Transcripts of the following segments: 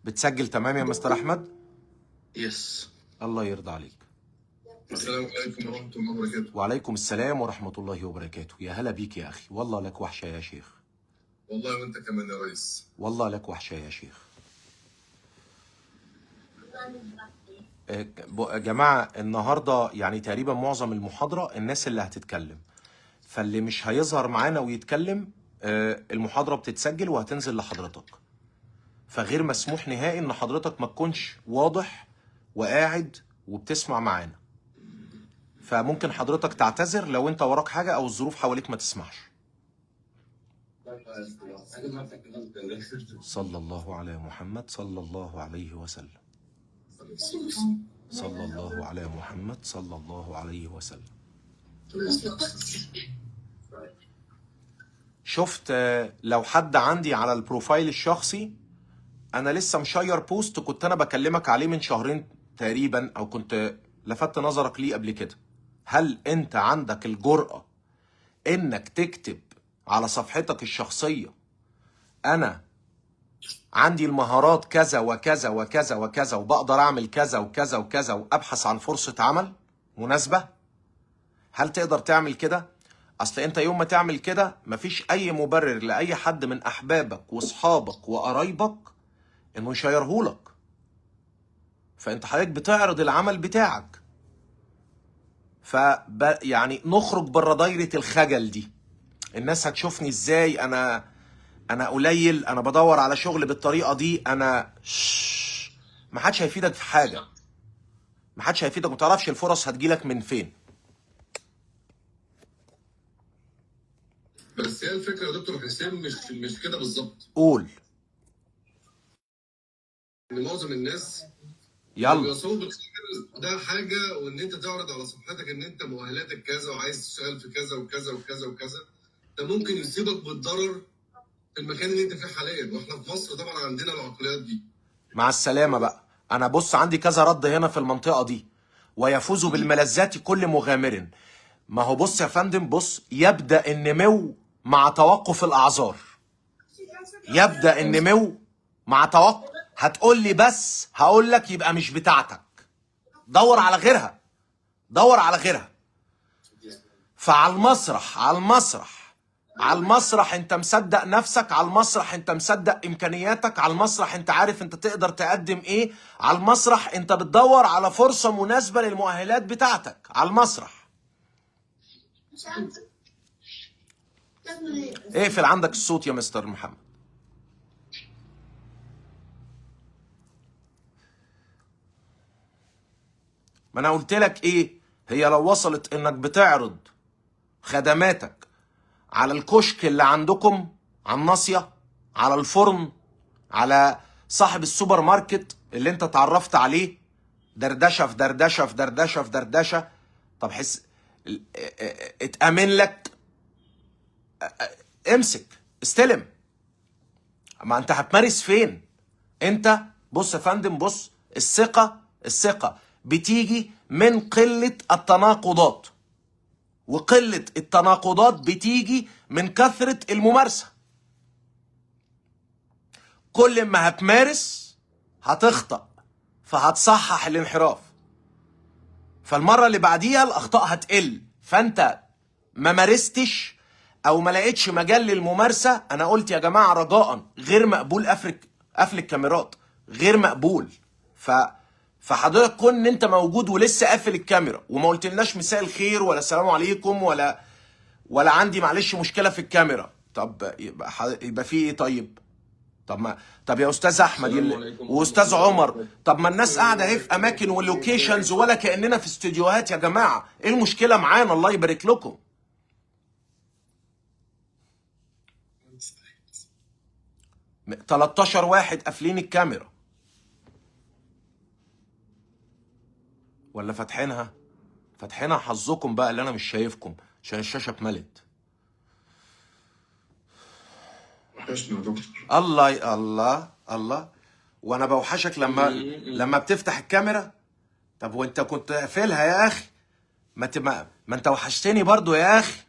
بتسجل تمام يا مستر احمد؟ yes. الله يرضى عليك. السلام عليكم ورحمة الله وبركاته. وعليكم السلام ورحمة الله وبركاته. يا هلا بيك يا اخي، والله لك وحشة يا شيخ. والله وانت كمان يا ريس. والله لك وحشة يا شيخ. يا جماعة النهاردة يعني تقريبا معظم المحاضرة الناس اللي هتتكلم، فاللي مش هيظهر معانا ويتكلم المحاضرة بتتسجل وهتنزل لحضرتك، فغير مسموح نهائي ان حضرتك ما تكونش واضح وقاعد وبتسمع معانا. فممكن حضرتك تعتذر لو انت وراك حاجة او الظروف حواليك ما تسمحش. صلى الله على محمد صلى الله عليه وسلم. صلى الله على محمد صلى الله عليه وسلم. شفت لو حد عندي على ال profile الشخصي، انا لسه مشير post كنت انا بكلمك عليه من شهرين تقريبا، او كنت لفت نظرك ليه قبل كده. هل انت عندك الجرأة انك تكتب على صفحتك الشخصية انا عندي المهارات كذا وكذا وكذا وكذا وبقدر اعمل كذا وكذا وكذا وابحث عن فرصة عمل مناسبة؟ هل تقدر تعمل كده؟ اصل انت يوم ما تعمل كده مفيش اي مبرر لاي حد من احبابك واصحابك وقرايبك انه يشيرهولك. فانت حضرتك بتعرض العمل بتاعك. يعني نخرج بره دايرة الخجل دي. الناس هتشوفني ازاي؟ انا قليل، انا بدور على شغل بالطريقة دي، انا ما حدش هيفيدك في حاجة، ما حدش هيفيدك، ما تعرفش الفرص هتجيلك من فين. بس هي الفكرة يا دكتور حسين مش كده بالظبط. قول. ان معظم الناس يلا بيوصلوا بالخجل ده حاجة، وان انت تعرض على صفحتك ان انت مؤهلاتك كذا وعايز تشتغل في كذا وكذا وكذا وكذا، ده ممكن يصيبك بالضرر في المكان اللي انت فيه حاليا. واحنا في مصر طبعا عندنا العقليات دي. مع السلامة بقى. انا بص عندي كذا رد هنا في المنطقة دي. ويفوز بالملذات كل مغامر. ما هو بص يا فندم، بص، يبدأ النمو مع توقف الأعذار. يبدأ النمو مع توقف. هتقول لي بس، هقول لك يبقى مش بتاعتك، دور على غيرها، دور على غيرها. فعلى المسرح، على المسرح، على المسرح انت مصدق نفسك، على المسرح انت مصدق امكانياتك، على المسرح انت عارف انت تقدر تقدم ايه، على المسرح انت بتدور على فرصة مناسبة للمؤهلات بتاعتك، على المسرح. اقفل عندك الصوت يا مستر محمد. ما انا قلت لك ايه، هي لو وصلت انك بتعرض خدماتك على الكشك اللي عندكم، على الناصية، على الفرن، على صاحب السوبر ماركت اللي انت اتعرفت عليه، دردشة في دردشة في دردشة في دردشة، طب حس اتأمن لك، امسك استلم. ما انت هتمارس فين؟ انت بص يا فندم، بص، الثقة، الثقة بتيجي من قلة التناقضات، وقلة التناقضات بتيجي من كثرة الممارسة. كل ما هتمارس هتخطأ، فهتصحح الانحراف، فالمرة اللي بعديها الأخطاء هتقل. فأنت ما مارستش أو ما لقيتش مجال للممارسة. أنا قلت يا جماعة رجاء غير مقبول قفل الكاميرات، غير مقبول. فحضرتك كون ان انت موجود ولسه قافل الكاميرا وما قلتلناش مساء الخير ولا السلام عليكم ولا عندي معلش مشكلة في الكاميرا، طب يبقى في ايه؟ طيب طب ما طب يا استاذ احمد واستاذ عمر، طب ما الناس قاعدة اهي في اماكن و locations ولا كاننا في استوديوهات يا جماعة، ايه المشكلة معانا؟ الله يبارك لكم. 13 واحد قافلين الكاميرا ولا فاتحينها؟ فاتحينها حظكم بقى اللي انا مش شايفكم عشان الشاشة اتملت. وحشنا يا دكتور. الله الله الله، وانا بوحشك لما بتفتح الكاميرا. طب وانت كنت قافلها يا اخي؟ ما انت وحشتني برضو يا اخي.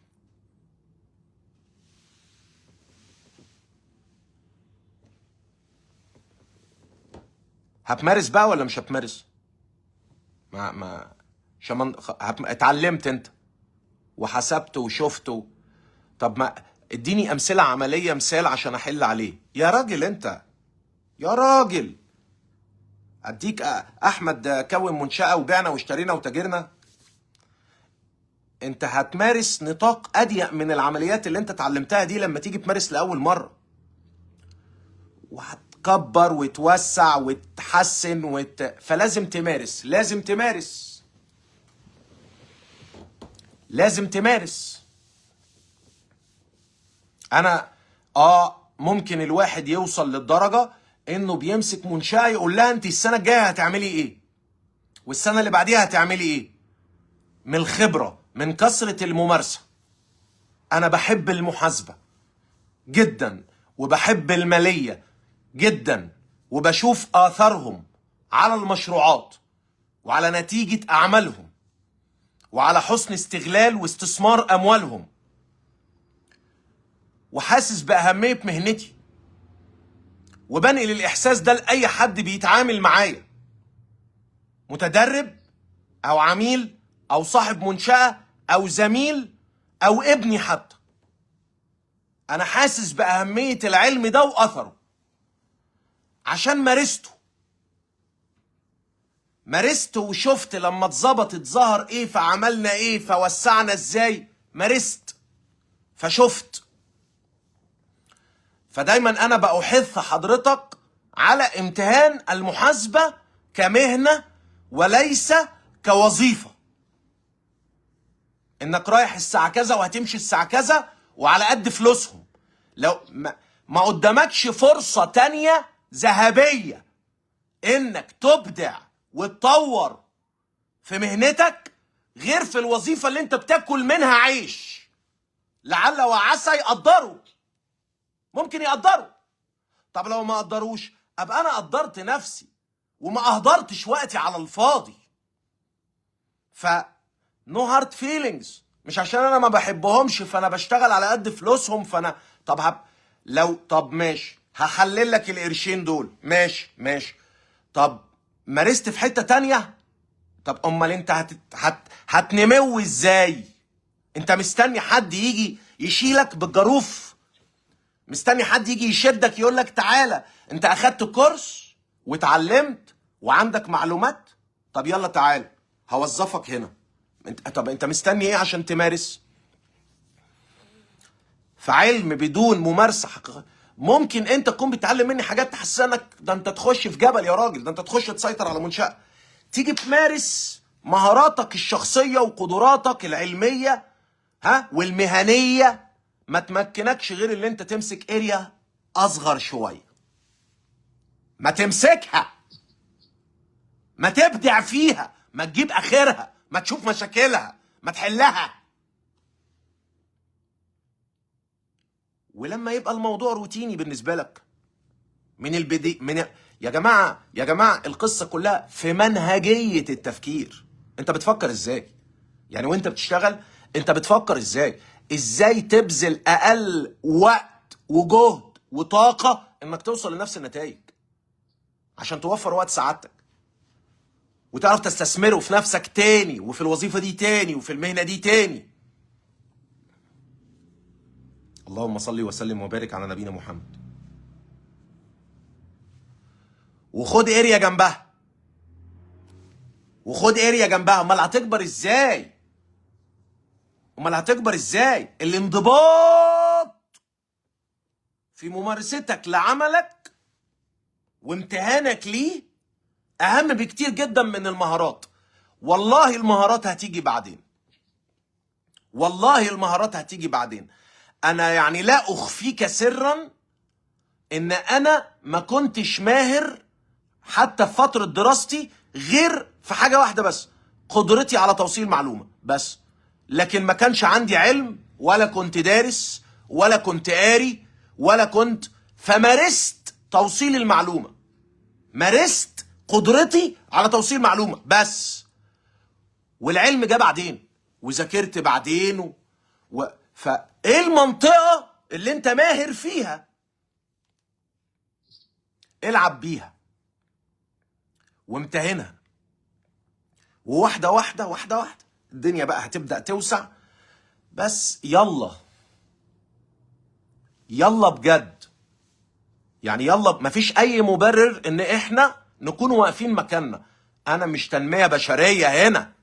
هتمارس بقى ولا مش هتمارس؟ ما ما شمن... اتعلمت انت وحسبت وشفت طب ما اديني امثلة عملية، مثال عشان احل عليه. يا راجل انت، يا راجل اديك احمد كون منشاه وبعنا واشترينا وتاجرنا. انت هتمارس نطاق اضيق من العمليات اللي انت اتعلمتها دي لما تيجي تمارس لاول مرة، وهتكبر وتوسع وتحسن فلازم تمارس، لازم تمارس، لازم تمارس. انا ممكن الواحد يوصل للدرجة انه بيمسك منشاه يقول لها انت السنة الجاية هتعملي ايه والسنة اللي بعديها هتعملي ايه، من الخبرة، من كثرة الممارسة. انا بحب المحاسبة جدا وبحب المالية جدا، وبشوف اثرهم على المشروعات وعلى نتيجة اعمالهم وعلى حسن استغلال واستثمار اموالهم، وحاسس باهمية مهنتي، وبنقل الاحساس ده لاي حد بيتعامل معايا، متدرب او عميل او صاحب منشأة او زميل او ابني حتى. انا حاسس باهمية العلم ده واثره عشان مارسته، مارسته وشفت لما اتظبطت ظهر ايه، فعملنا ايه، فوسعنا ازاي، مارست فشفت. فدايما انا بأحث حضرتك على امتهان المحاسبة كمهنة وليس كوظيفة، انك رايح الساعة كذا وهتمشي الساعة كذا وعلى قد فلوسهم. لو ما قدامكش فرصة تانية ذهبية انك تبدع وتطور في مهنتك غير في الوظيفة اللي انت بتاكل منها عيش، لعل وعسى يقدروا، ممكن يقدروا. طب لو ما قدروش ابقى انا قدرت نفسي وما اهدرتش وقتي على الفاضي. ف no hard feelings، مش عشان انا ما بحبهمش فانا بشتغل على قد فلوسهم، فانا طب لو طب ماشي هحلل لك القرشين دول، ماشي ماشي. طب مارست في حتة تانية، طب امال انت هتنمو ازاي؟ انت مستني حد يجي يشيلك بالجاروف؟ مستني حد يجي يشدك يقول لك تعالى انت اخدت كورس واتعلمت وعندك معلومات، طب يلا تعالى هوظفك هنا. انت طب انت مستني ايه عشان تمارس؟ فعلم بدون ممارسة حقيقية. ممكن انت تكون بتتعلم مني حاجات تحسسك ده انت تخش في جبل يا راجل، ده انت تخش تسيطر على منشأة. تيجي تمارس مهاراتك الشخصية وقدراتك العلمية ها والمهنية، ما تمكنكش غير اللي انت تمسك area اصغر شوية، ما تمسكها، ما تبدع فيها، ما تجيب اخرها، ما تشوف مشاكلها، ما تحلها. ولما يبقى الموضوع روتيني بالنسبة لك من البدء، من يا جماعة، يا جماعة القصة كلها في منهجيه التفكير. انت بتفكر ازاي؟ يعني وانت بتشتغل انت بتفكر ازاي؟ ازاي تبذل اقل وقت وجهد وطاقة انك توصل لنفس النتائج عشان توفر وقت سعادتك وتعرف تستثمره في نفسك تاني وفي الوظيفة دي تاني وفي المهنة دي تاني. اللهم صل وسلم وبارك على نبينا محمد. وخد area جنبها، وخد area جنبها. امال هتكبر ازاي؟ امال هتكبر ازاي؟ الانضباط في ممارستك لعملك وامتهانك ليه اهم بكتير جدا من المهارات. والله المهارات هتيجي بعدين، والله المهارات هتيجي بعدين. انا يعني لا اخفيك سرا ان انا ما كنتش ماهر حتى في فترة دراستي غير في حاجة واحدة بس، قدرتي على توصيل معلومة بس. لكن ما كانش عندي علم، ولا كنت دارس، ولا كنت قاري، ولا كنت، فمارست توصيل المعلومة، مارست قدرتي على توصيل معلومة بس، والعلم جه بعدين وذاكرت بعدين فايه المنطقة اللي انت ماهر فيها؟ العب بيها وامتهنها، وواحدة واحدة واحدة واحدة الدنيا بقى هتبدأ توسع. بس يلا يلا بجد يعني، يلا، مفيش اي مبرر ان احنا نكون واقفين مكاننا. انا مش تنمية بشرية هنا،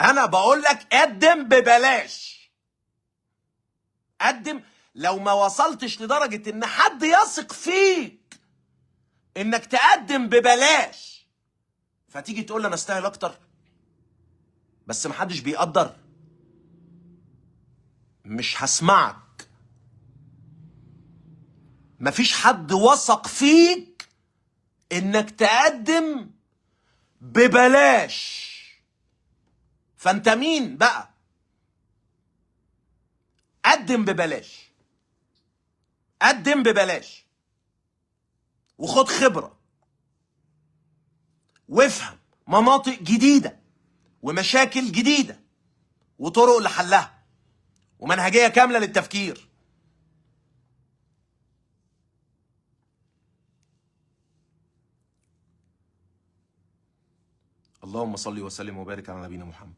انا بقول لك قدم ببلاش، قدم. لو ما وصلتش لدرجة ان حد يثق فيك انك تقدم ببلاش، فتيجي تقول لي انا استاهل اكتر، بس محدش بيقدر، مش هسمعك. مفيش حد وثق فيك انك تقدم ببلاش، فانت مين بقى؟ قدم ببلاش، قدم ببلاش، وخد خبرة، وافهم مناطق جديدة ومشاكل جديدة وطرق لحلها ومنهجية كاملة للتفكير. اللهم صل وسلم وبارك على نبينا محمد.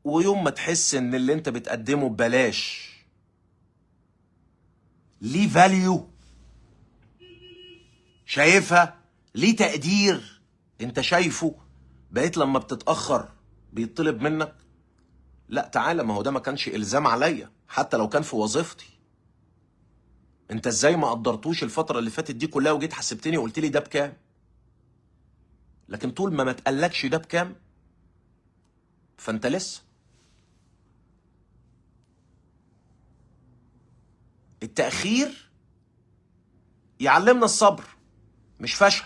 ويوم ما تحس ان اللي انت بتقدمه ببلاش ليه فاليو، شايفها، ليه تقدير انت شايفه، بقيت لما بتتأخر بيطلب منك، لا تعالى، ما هو ده ما كانش إلزام عليا حتى لو كان في وظيفتي. انت ازاي ما قدرتوش الفترة اللي فاتت دي كلها وجيت حسبتني وقلت لي ده بكام؟ لكن طول ما تقلكش ده بكام فانت لسه. التأخير يعلمنا الصبر، مش فشل.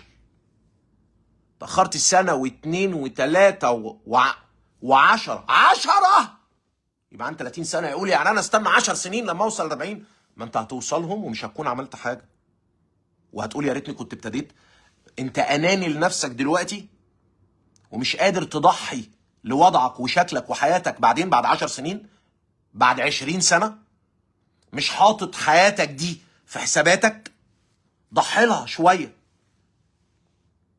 تأخرت سنة واتنين وتلاتة وعشرة، 10 يبقى عن 30 سنة، يقول يعني أنا استنى 10 سنين لما أوصل 40. ما أنت هتوصلهم ومش هتكون عملت حاجة، وهتقول يا ريتني كنت ابتديت. أنت أناني لنفسك دلوقتي ومش قادر تضحي لوضعك وشكلك وحياتك بعدين، بعد 10 سنين، بعد 20 سنة، مش حاطط حياتك دي في حساباتك. ضحي لها شوية،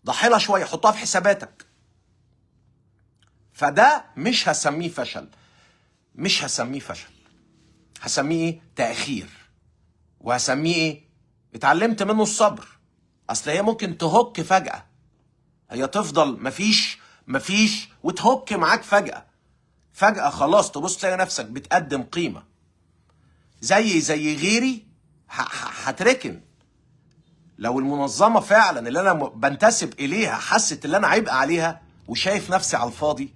ضحي لها شوية، حطها في حساباتك. فده مش هسميه فشل، مش هسميه فشل، هسميه ايه؟ تأخير. وهسميه ايه؟ اتعلمت منه الصبر. اصل هي ممكن تهك فجأة، هي تفضل مفيش وتهك معاك فجأة، فجأة خلاص تبص تلاقي نفسك بتقدم قيمة. زي غيري هتركن. لو المنظمة فعلا اللي انا بنتسب اليها حست اللي انا عبء عليها وشايف نفسي على الفاضي.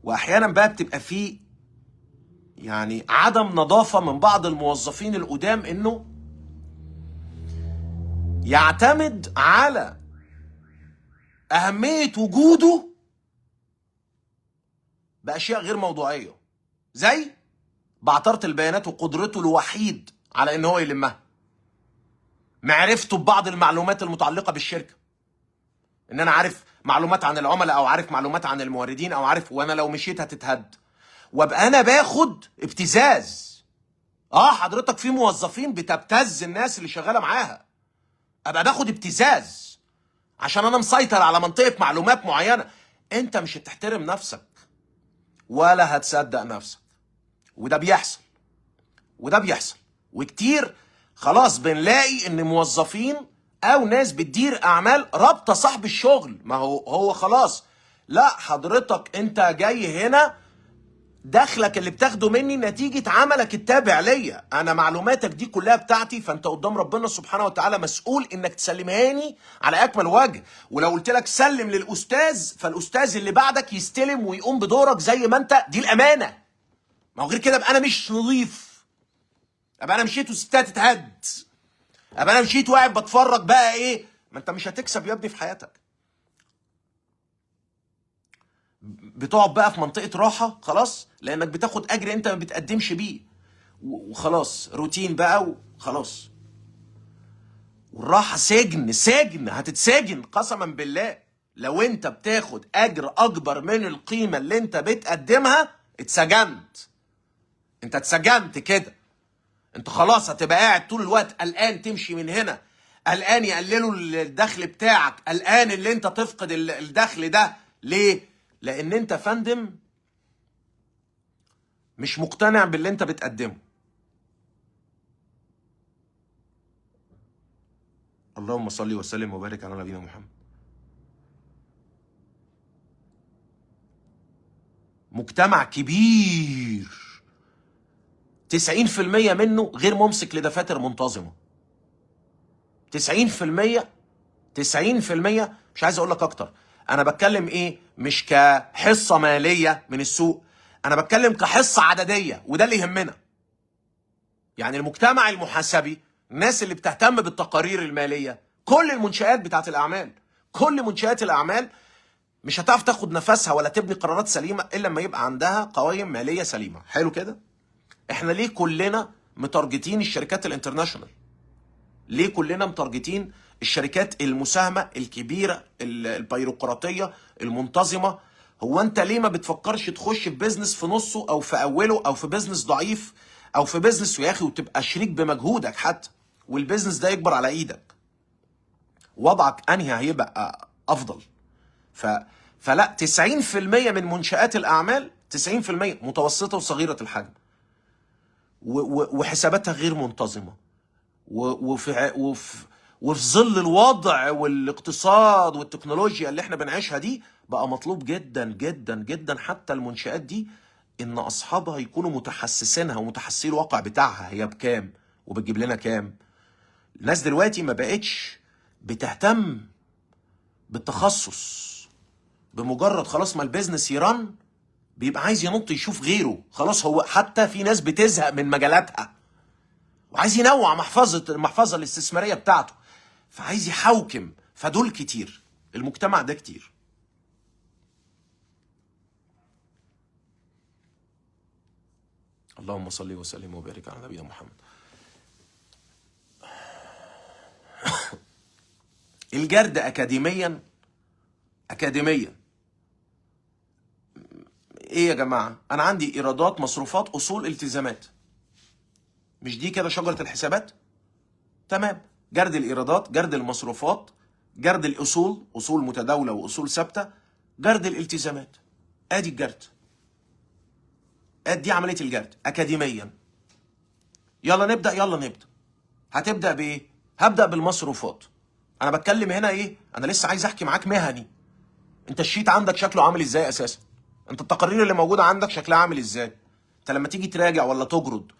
واحيانا بقى بتبقى فيه يعني عدم نظافة من بعض الموظفين القدام، انه يعتمد على اهمية وجوده باشياء غير موضوعية، زي بعترة البيانات وقدرته الوحيد على ان هو يلمها، معرفته ببعض المعلومات المتعلقة بالشركة، ان انا عارف معلومات عن العملاء او عارف معلومات عن الموردين او عارف، وانا لو مشيت هتتهد، وابقى انا باخد ابتزاز. حضرتك في موظفين بتبتز الناس اللي شغالة معاها، ابقى باخد ابتزاز عشان انا مسيطر على منطقة معلومات معينة. انت مش هتحترم نفسك ولا هتصدق نفسك، وده بيحصل، وده بيحصل وكتير. خلاص بنلاقي ان موظفين او ناس بتدير اعمال رابطه صاحب الشغل، ما هو خلاص، لا حضرتك انت جاي هنا دخلك اللي بتاخده مني نتيجة عملك التابع ليا، انا معلوماتك دي كلها بتاعتي، فانت قدام ربنا سبحانه وتعالى مسؤول انك تسلمهاني على اكمل وجه. ولو قلت لك سلم للاستاذ، فالاستاذ اللي بعدك يستلم ويقوم بدورك زي ما انت، دي الامانة. ما هو غير كده ابقى انا مش نظيف، ابقى انا مشيت وستات تتهد، ابقى انا مشيت وقاعد بتفرج بقى ايه. ما انت مش هتكسب يا ابني في حياتك. بتقعد بقى في منطقة راحة خلاص، لانك بتاخد اجر انت ما بتقدمش بيه، وخلاص روتين بقى وخلاص. والراحة سجن، سجن، هتتسجن قسما بالله لو انت بتاخد اجر اكبر من القيمة اللي انت بتقدمها. اتسجنت، انت اتسجنت كده، انت خلاص هتبقى قاعد طول الوقت قلقان تمشي من هنا، قلقان يقللوا الدخل بتاعك، قلقان اللي انت تفقد الدخل ده. ليه؟ لان انت فندم مش مقتنع باللي انت بتقدمه. اللهم صل وسلم وبارك على نبينا محمد. مجتمع كبير 90% منه غير ممسك لدفاتر منتظمة. 90%، 90%، مش عايز اقول لك اكتر. انا بتكلم ايه؟ مش كحصة مالية من السوق، انا بتكلم كحصة عددية، وده اللي يهمنا. يعني المجتمع المحاسبي، الناس اللي بتهتم بالتقارير المالية، كل المنشآت بتاعت الأعمال، كل منشآت الأعمال مش هتعرف تاخد نفسها ولا تبني قرارات سليمة إلا لما يبقى عندها قوائم مالية سليمة. حلو كده؟ احنا ليه كلنا متارجتين الشركات ال international؟ ليه كلنا متارجتين الشركات المساهمة الكبيرة البيروقراطية المنتظمة؟ هو انت ليه ما بتفكرش تخش في business في نصه او في اوله او في business ضعيف او في business يا اخي وتبقى شريك بمجهودك حتى، وال business ده يكبر على ايدك؟ وضعك انهي هيبقى افضل؟ فلا، 90% من منشآت الاعمال، 90% متوسطة وصغيرة الحجم، وحساباتها غير منتظمة، وفي ظل الوضع والاقتصاد والتكنولوجيا اللي احنا بنعيشها دي، بقى مطلوب جدا جدا جدا حتى المنشآت دي ان اصحابها يكونوا متحسسينها ومتحسسين الواقع بتاعها، هي بكام وبتجيب لنا كام. الناس دلوقتي ما بقتش بتهتم بالتخصص، بمجرد خلاص ما ال business ي run بيبقى عايز ينط يشوف غيره خلاص. هو حتى في ناس بتزهق من مجالاتها وعايز ينوع المحفظة الاستثمارية بتاعته، فعايز يحوكم. فدول كتير، المجتمع ده كتير. اللهم صل وسلم وبارك على نبينا محمد. الجرد اكاديميا، اكاديميا ايه يا جماعة؟ انا عندي ايرادات، مصروفات، اصول، التزامات. مش دي كده شجرة الحسابات؟ تمام. جرد الايرادات، جرد المصروفات، جرد الاصول، اصول متداوله واصول ثابتة، جرد الالتزامات. ادي الجرد، ادي عملية الجرد اكاديميا. يلا نبدا، يلا نبدا. هتبدا بايه؟ هبدا بالمصروفات. انا بتكلم هنا ايه؟ انا لسه عايز احكي معاك مهني. انت ال sheet عندك شكله عامل ازاي اساسا؟ انت التقارير اللي موجودة عندك شكلها عامل ازاي؟ انت لما تيجي تراجع ولا تجرد،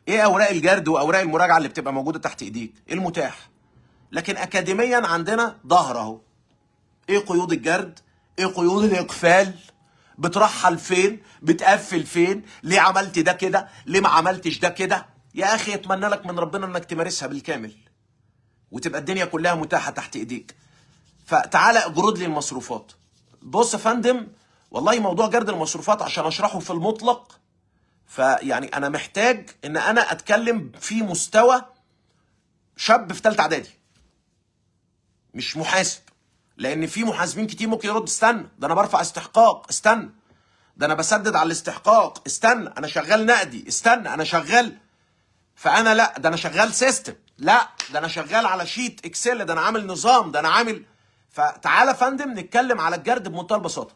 ايه اوراق الجرد واوراق المراجعة اللي بتبقى موجودة تحت ايديك؟ ايه المتاح؟ لكن اكاديميا عندنا ظهر اهو. ايه قيود الجرد؟ ايه قيود الاقفال؟ بترحل فين؟ بتقفل فين؟ ليه عملت ده كده؟ ليه ما عملتش ده كده؟ يا اخي اتمنى لك من ربنا انك تمارسها بالكامل وتبقى الدنيا كلها متاحة تحت ايديك. فتعالى اجرد لي المصروفات. بص يا فندم، والله موضوع جرد المصروفات عشان اشرحه في المطلق، فيعني انا محتاج ان انا اتكلم في مستوى شاب في ثالثة اعدادي، مش محاسب، لان في محاسبين كتير ممكن يرد استنى ده انا برفع استحقاق، استنى ده انا بسدد على الاستحقاق، استنى انا شغال نقدي، استنى انا شغال، فانا لا ده انا شغال system، لا ده انا شغال على sheet Excel، ده انا عامل نظام، ده انا عامل. فتعالى يا فندم نتكلم على الجرد بمنتهى البساطة.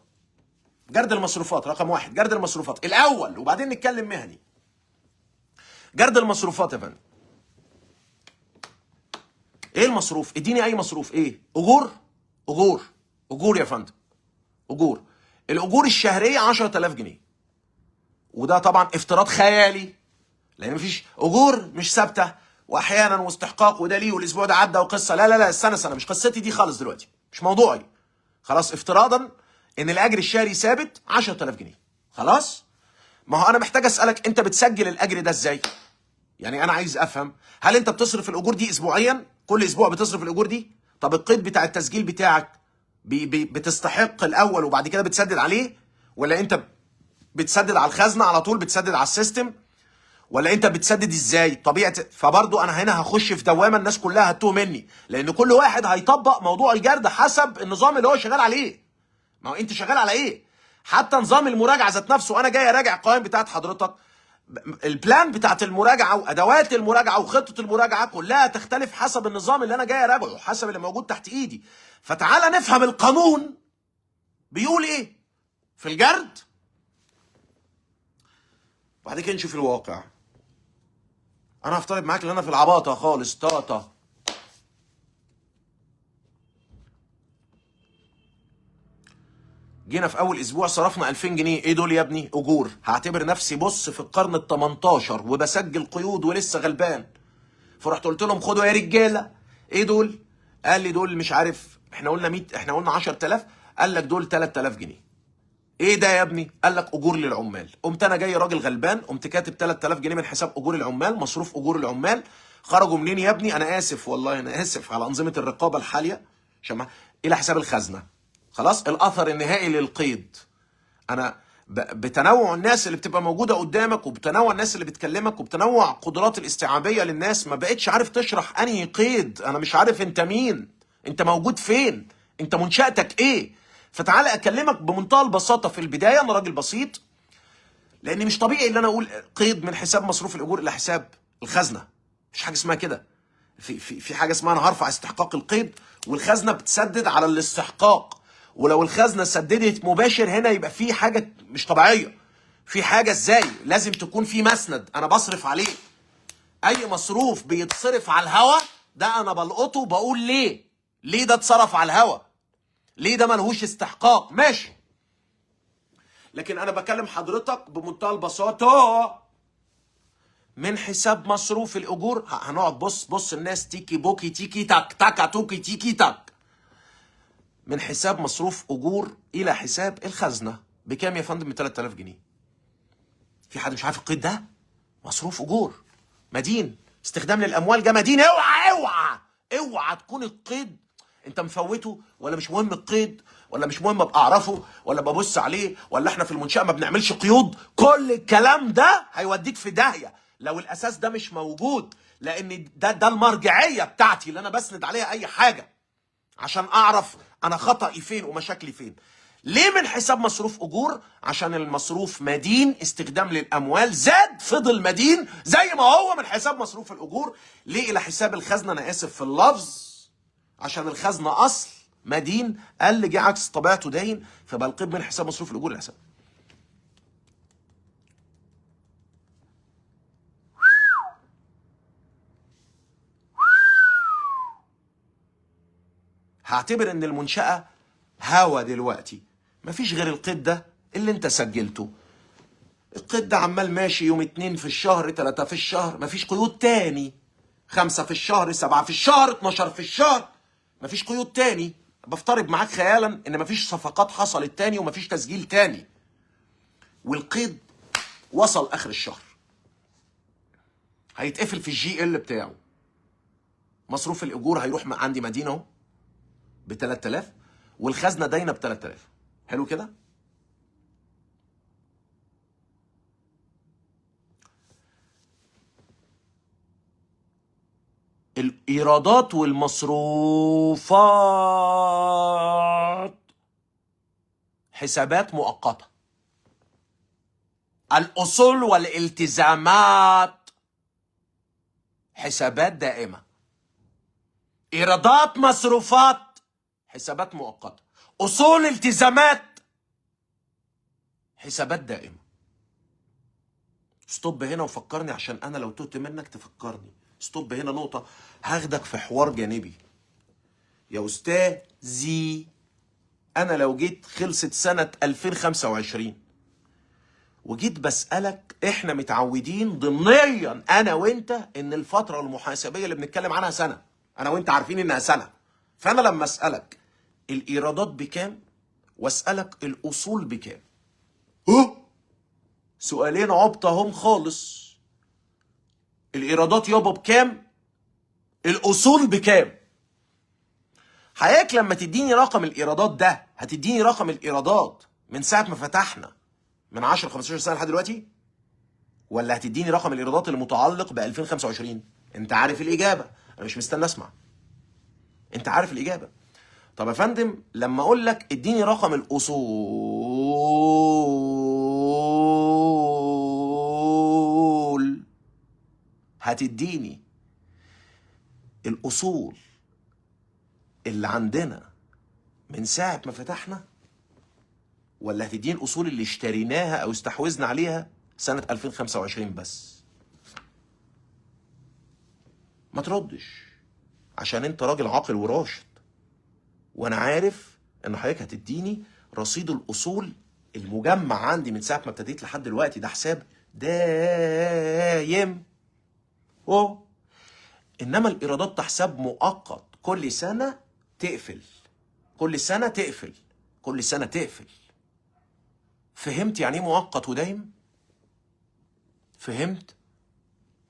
جرد المصروفات رقم واحد، جرد المصروفات الاول وبعدين نتكلم مهني. جرد المصروفات يا فندم، ايه المصروف؟ اديني اي مصروف. ايه؟ اجور، اجور، اجور يا فندم، اجور. الاجور الشهرية 10000 جنيه، وده طبعا افتراض خيالي لان مفيش اجور مش ثابتة، واحيانا واستحقاق وده ليه والاسبوع ده عدى وقصة. لا لا لا، استنى استنى، مش قصتي دي خالص دلوقتي، مش موضوعي خلاص. افتراضا ان الاجر الشهري ثابت 10000 جنيه خلاص. ما هو انا محتاج اسالك، انت بتسجل الاجر ده ازاي؟ يعني انا عايز افهم، هل انت بتصرف الاجور دي اسبوعيا؟ كل اسبوع بتصرف الاجور دي؟ طب القيد بتاع التسجيل بتاعك بي بي بتستحق الاول وبعد كده بتسدد عليه، ولا انت بتسدد على الخزنة على طول، بتسدد على ال system، ولا انت بتسدد ازاي طبيعة؟ فبرضو انا هنا هخش في دوامه الناس كلها هتوه مني، لان كل واحد هيطبق موضوع الجرد حسب النظام اللي هو شغال عليه. ما هو انت شغال على ايه؟ حتى نظام المراجعة ذات نفسه، انا جاي اراجع القوائم بتاعت حضرتك، ال plan بتاعت المراجعة وادوات المراجعة وخطه المراجعة كلها تختلف حسب النظام اللي انا جاي اراجعه، حسب اللي موجود تحت ايدي. فتعالى نفهم القانون بيقول ايه في الجرد، وبعد كده نشوف الواقع. انا هفترض معاك ان انا في العباطه خالص طاطا. جينا في اول اسبوع صرفنا 2000 جنيه، ايه دول يا ابني؟ اجور. هعتبر نفسي بص في القرن ال 18 وبسجل قيود ولسه غلبان. فرحت قلت لهم خدوا يا رجاله، ايه دول؟ قال لي دول مش عارف، احنا قلنا 100، احنا قلنا 10000، قال لك دول 3000 جنيه. ايه ده يا ابني؟ قال لك اجور للعمال. قمت انا جاي راجل غلبان، قمت كاتب 3000 جنيه من حساب اجور العمال، مصروف اجور العمال. خرجوا منين يا ابني؟ انا اسف والله، انا اسف على انظمة الرقابة الحالية، عشان الى حساب الخزنة. خلاص، الاثر النهائي للقيد. انا بتنوع الناس اللي بتبقى موجودة قدامك، وبتنوع الناس اللي بتكلمك، وبتنوع قدرات الاستيعابيه للناس، ما بقتش عارف تشرح انهي قيد. انا مش عارف انت مين، انت موجود فين، انت منشأتك ايه. فتعالى اكلمك بمنتهى البساطة في البداية، انا راجل بسيط، لان مش طبيعي ان انا اقول قيد من حساب مصروف الاجور الى حساب الخزنة. مش حاجة اسمها كده. في في في حاجة اسمها انا هرفع استحقاق القيد، والخزنه بتسدد على الاستحقاق. ولو الخزنة سددت مباشر هنا يبقى في حاجة مش طبيعية، في حاجة ازاي؟ لازم تكون في مسند انا بصرف عليه. اي مصروف بيتصرف على الهوا ده انا بلقطة وبقول ليه؟ ليه ده اتصرف على الهوا؟ ليه ده ملهوش استحقاق؟ ماشي. لكن انا بكلم حضرتك بمنتهى البساطة، من حساب مصروف الاجور هنقعد بص بص الناس تيكي بوكي تيكي تاك تاكا توكي تيكي تاك. من حساب مصروف اجور الى حساب الخزنة بكام يا فندم؟ ب 3000 جنيه. في حد مش عارف القيد ده؟ مصروف اجور مدين، استخدام للاموال جه مدين. اوعى اوعى اوعى تكون القيد انت مفوته، ولا مش مهم القيد، ولا مش مهم ابقى اعرفه، ولا ببص عليه، ولا احنا في المنشأة ما بنعملش قيود. كل الكلام ده هيوديك في داهية لو الاساس ده مش موجود، لان ده المرجعية بتاعتي اللي انا بسند عليها اي حاجة عشان اعرف انا خطأي فين ومشاكلي فين. ليه من حساب مصروف اجور؟ عشان المصروف مدين، استخدام للاموال زاد فضل مدين زي ما هو من حساب مصروف الاجور. ليه الى حساب الخزنة؟ انا اسف في اللفظ، عشان الخزنة اصل مدين، قال جه عكس طبيعته داين، فبقى القيد من حساب مصروف الاجور لحساب. هعتبر ان المنشأة هوا دلوقتي، مفيش غير القيد ده اللي انت سجلته. القيد ده عمال ماشي يوم 2 في الشهر، 3 في الشهر، مفيش قيود تاني، 5 في الشهر، 7 في الشهر، 12 في الشهر، مفيش قيود تاني. بفترض معاك خيالا ان مفيش صفقات حصلت تاني ومفيش تسجيل تاني، والقيد وصل اخر الشهر، هيتقفل في ال GL بتاعه. مصروف الاجور هيروح عندي مدينة اهو ب 3000، والخزنه داينه ب 3000. حلو كده؟ الايرادات والمصروفات حسابات مؤقتة، الاصول والالتزامات حسابات دائمة. ايرادات مصروفات حسابات مؤقتة، اصول التزامات حسابات دائمة. stop هنا وفكرني، عشان انا لو تهت منك تفكرني. stop هنا نقطة، هاخدك في حوار جانبي يا استاذي. انا لو جيت خلصت سنة 2025 وجيت بسألك، احنا متعودين ضمنيا انا وانت ان الفترة المحاسبيه اللي بنتكلم عنها سنة، انا وانت عارفين انها سنة. فانا لما اسالك الايرادات بكام واسالك الاصول بكام، سؤالين عبطهم خالص. الايرادات يابا بكام، الاصول بكام؟ حضرتك لما تديني رقم الايرادات ده هتديني رقم الايرادات من ساعة ما فتحنا من 10 15 سنة لحد دلوقتي، ولا هتديني رقم الايرادات المتعلق ب 2025؟ انت عارف الاجابة، انا مش مستني اسمع، انت عارف الاجابة. طب يا فندم لما اقول لك اديني رقم الاصول، هتديني الاصول اللي عندنا من ساعة ما فتحنا، ولا هتديني الاصول اللي اشتريناها او استحوذنا عليها سنة 2025 بس؟ ما تردش، عشان انت راجل عاقل وراشد، وانا عارف ان حضرتك هتديني رصيد الاصول المجمع عندي من ساعة ما ابتديت لحد دلوقتي، ده حساب دايم. انما الايرادات ده حساب مؤقت، كل سنة تقفل، كل سنة تقفل، كل سنة تقفل. فهمت يعني ايه مؤقت ودايم؟ فهمت؟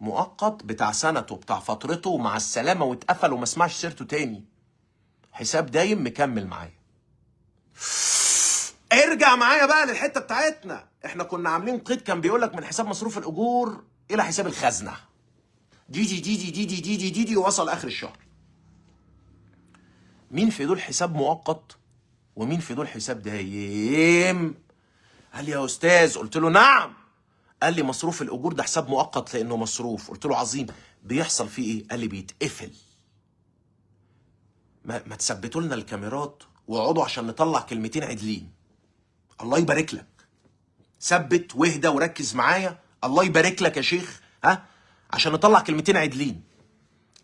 مؤقت بتاع سنته، بتاع فترته، ومع السلامة، واتقفل وما اسمعش سيرته تاني. حساب دايم مكمل معايا. ارجع معايا بقى للحتة بتاعتنا، احنا كنا عاملين قيد كان بيقولك من حساب مصروف الاجور الى حساب الخزنة، دي دي دي دي دي دي دي دي دي, دي وصل اخر الشهر. مين في دول حساب مؤقت ومين في دول حساب دايم؟ قال لي يا استاذ، قلت له نعم. قال لي مصروف الاجور ده حساب مؤقت لانه مصروف. قلت له عظيم، بيحصل فيه ايه؟ قال لي بيتقفل. ما تثبتوا لنا الكاميرات واقعدوا عشان نطلع كلمتين عدلين. الله يبارك لك، ثبت واهدى وركز معايا، الله يبارك لك يا شيخ، ها، عشان نطلع كلمتين عدلين.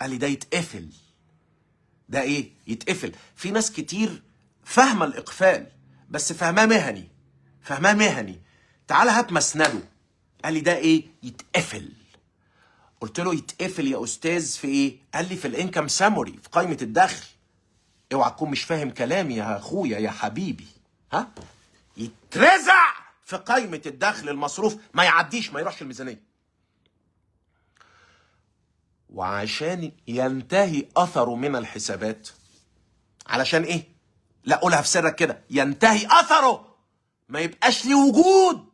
قال لي ده يتقفل. ده ايه؟ يتقفل. في ناس كتير فاهمه الاقفال بس فاهماه مهني، فاهماه مهني. تعال هات مسنده. قال لي ده ايه؟ يتقفل. قلت له يتقفل يا استاذ في ايه؟ قال لي في ال income summary، في قائمة الدخل. اوعى تكون مش فاهم كلامي يا اخويا يا حبيبي، ها؟ يترزع في قائمة الدخل المصروف، ما يعديش، ما يروحش الميزانية. وعشان ينتهي اثره من الحسابات، علشان ايه؟ لا قولها في سرك كده، ينتهي اثره، ما يبقاش ليه وجود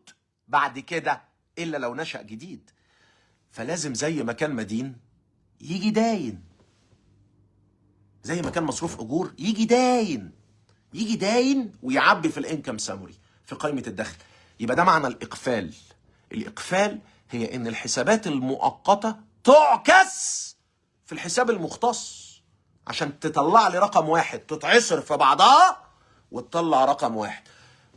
بعد كده الا لو نشأ جديد. فلازم زي ما كان مدين يجي داين، زي ما كان مصروف اجور يجي داين، يجي داين ويعبي في ال income summary في قائمة الدخل. يبقى ده معنى الاقفال. الاقفال هي ان الحسابات المؤقتة تعكس في الحساب المختص عشان تطلع لي رقم واحد، تتعصر في بعضها وتطلع رقم واحد،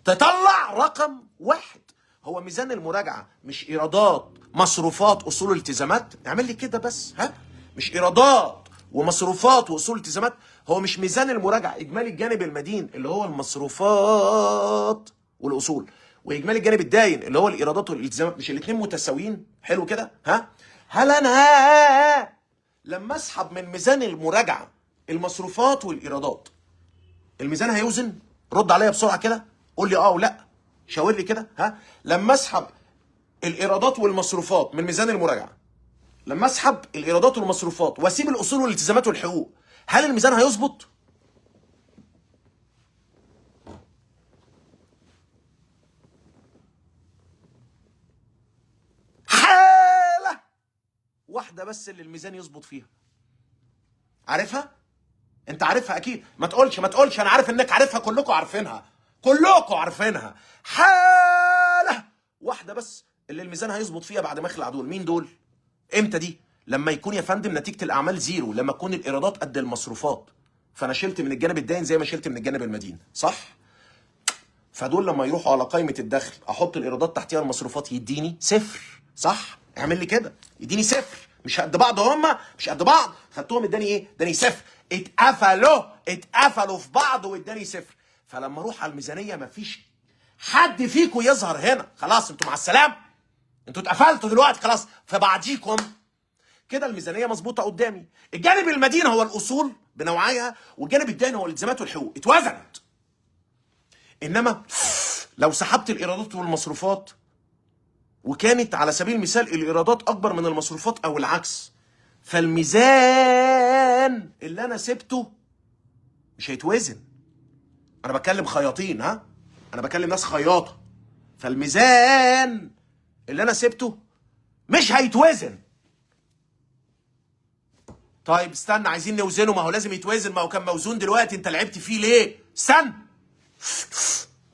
تطلع رقم واحد. هو ميزان المراجعة مش ايرادات مصروفات اصول التزامات؟ اعمل لي كده بس، ها؟ مش ايرادات ومصروفات واصول التزامات؟ هو مش ميزان المراجعة اجمالي الجانب المدين اللي هو المصروفات والاصول، واجمالي الجانب الداين اللي هو الايرادات والالتزامات، مش الاثنين متساويين؟ حلو كده، ها؟ هل انا لما اسحب من ميزان المراجعة المصروفات والايرادات الميزان هيوزن؟ رد عليا بسرعة كده، قول لي اه ولا، شاور لي كده، ها؟ لما اسحب الايرادات والمصروفات من ميزان المراجعة، لما اسحب الايرادات والمصروفات واسيب الاصول والالتزامات والحقوق، هل الميزان هيظبط؟ حاله واحدة بس اللي الميزان يظبط فيها، عارفها؟ انت عارفها اكيد، ما تقولش ما تقولش، انا عارف انك عارفها، كلكم عارفينها، كلكم عارفينها. حاله واحدة بس اللي الميزان هيظبط فيها بعد ما اخلع دول. مين دول؟ امتى دي؟ لما يكون يا فندم نتيجة الاعمال zero، لما تكون الايرادات قد المصروفات، فانا شلت من الجانب الداين زي ما شلت من الجانب المدين، صح؟ فدول لما يروحوا على قائمة الدخل احط الايرادات تحتيها المصروفات يديني صفر، صح؟ اعمل لي كده، يديني صفر، مش قد بعض، هما مش قد بعض، خدتهم اداني ايه؟ اداني صفر. اتقفلوا، اتقفلوا في بعض واداني صفر. فلما اروح على الميزانية مفيش حد فيكم يظهر هنا، خلاص انتوا مع السلامة، انتوا اتقفلتوا دلوقتي خلاص في بعضيكم كده. الميزانية مظبوطة قدامي، الجانب المدين هو الاصول بنوعيها، والجانب الدائن هو الالتزامات والحقوق، اتوزنت. انما لو سحبت الايرادات والمصروفات وكانت على سبيل المثال الايرادات اكبر من المصروفات او العكس، فالميزان اللي انا سبته مش هيتوزن. انا بتكلم خياطين، ها؟ انا بكلم ناس خياطة. فالميزان اللي انا سبته مش هيتوزن. طيب استنى، عايزين نوزنه، ما هو لازم يتوزن، ما هو كان موزون دلوقتي، انت لعبت فيه ليه؟ استنى.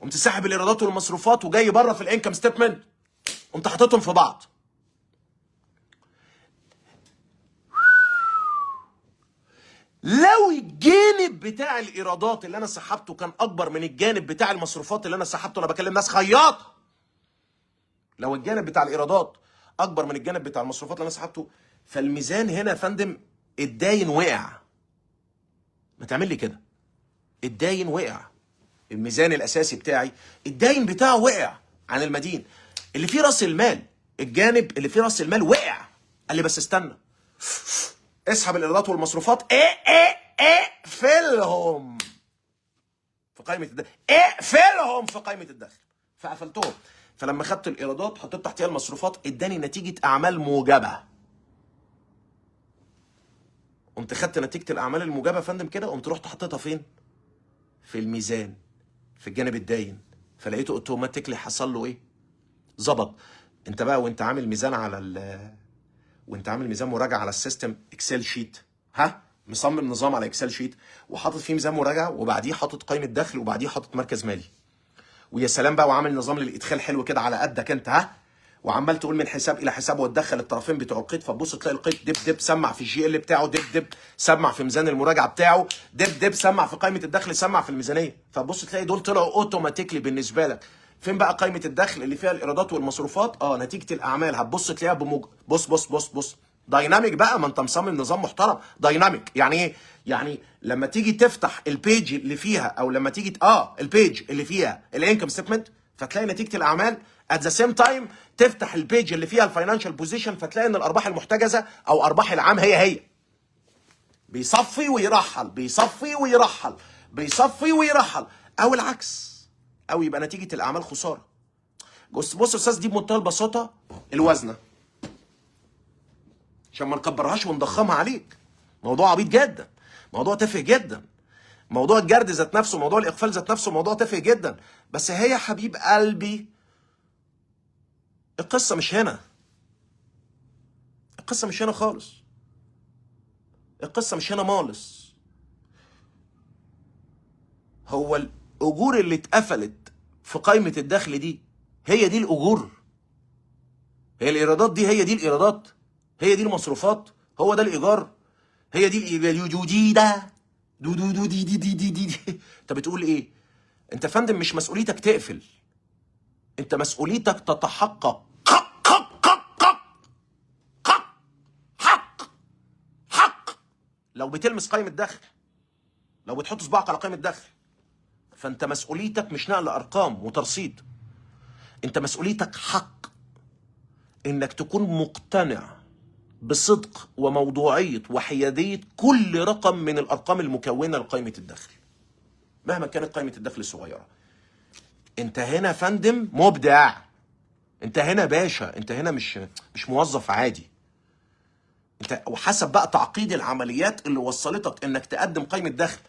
قمت ساحب الايرادات والمصروفات وجاي بره في ال income statement، قمت حاططهم في بعض. لو الجانب بتاع الايرادات اللي انا سحبته كان اكبر من الجانب بتاع المصروفات اللي انا سحبته، انا بكلم ناس خياطة. لو الجانب بتاع الايرادات اكبر من الجانب بتاع المصروفات اللي انا سحبته، فالميزان هنا يا فندم الداين وقع. ما تعمل لي كده، الداين وقع. الميزان الاساسي بتاعي الداين بتاعه وقع عن المدين اللي فيه راس المال، الجانب اللي فيه راس المال وقع. قال لي بس استنى، اسحب الايرادات والمصروفات، ايه ايه اقفلهم في قائمة الدخل، اقفلهم في قائمة الدخل. فقفلتهم. فلما خدت الايرادات حطيت تحتها المصروفات، اداني نتيجة اعمال موجبه. قمت خدت نتيجة الاعمال الموجبة يا فندم كده، قمت رحت حطيتها فين؟ في الميزان، في الجانب الداين. فلقيته automatically حصل له ايه؟ ظبط. انت بقى وانت عامل ميزان على وانت عامل ميزان مراجعه على ال system Excel sheet، ها، مصمم نظام على Excel sheet وحاطط فيه ميزان مراجعه، وبعديه حاطط قائمة دخل، وبعديه حاطط مركز مالي، ويا سلام بقى، وعامل نظام للادخال حلو كده على قدك انت، ها، وعمال تقول من حساب الى حساب وتدخل الطرفين بتوع القيد. فتبص تلاقي القيد دب دب سمع في ال GL بتاعه، دب دب سمع في ميزان المراجعة بتاعه، دب دب سمع في قائمة الدخل، سمع في الميزانية. فتبص تلاقي دول طلعوا automatically بالنسبة لك. فين بقى قائمة الدخل اللي فيها الايرادات والمصروفات؟ نتيجة الاعمال هتبص تلاقيها بص بص بص بص dynamic بقى، ما انت مصمم نظام محترم dynamic. يعني ايه؟ يعني لما تيجي تفتح ال page اللي فيها، او لما تيجي ال page اللي فيها ال income statement، فتلاقي نتيجة الاعمال. at the same time تفتح ال page اللي فيها ال financial position، فتلاقي ان الارباح المحتجزه او ارباح العام هي هي. بيصفي ويرحل، بيصفي ويرحل، بيصفي ويرحل، او العكس، او يبقى نتيجة الاعمال خسارة. بص بص يا استاذ، دي بمنتهى البساطة الوزنه، عشان ما نكبرهاش ونضخمها عليك. موضوع عبيط جدا، موضوع تافه جدا، موضوع الجرد ذات نفسه، موضوع الاقفال ذات نفسه، موضوع تافه جدا. بس هي يا حبيب قلبي القصة مش هنا، القصة مش هنا خالص، القصة مش هنا مالص. هو الاجور اللي اتقفلت في قائمة الدخل دي هي دي الاجور؟ هي الايرادات دي هي دي الايرادات؟ هي دي المصروفات؟ هو ده الايجار؟ هي دي دي ده دو دو دو دي دي دي دي دي, دي. انت بتقول ايه؟ انت يا فندم مش مسؤوليتك تقفل، انت مسؤوليتك تتحقق حق حق حق حق حق حق. لو بتلمس قائمة دخل، لو بتحط صباعك على قائمة دخل، فانت مسؤوليتك مش نقل ارقام وترصيد، انت مسؤوليتك حق انك تكون مقتنع بصدق وموضوعية وحيادية كل رقم من الأرقام المكونة لقائمة الدخل، مهما كانت قائمة الدخل الصغيرة. انت هنا فندم مبدع، انت هنا باشا، انت هنا مش موظف عادي. انت وحسب بقى تعقيد العمليات اللي وصلتك انك تقدم قائمة دخل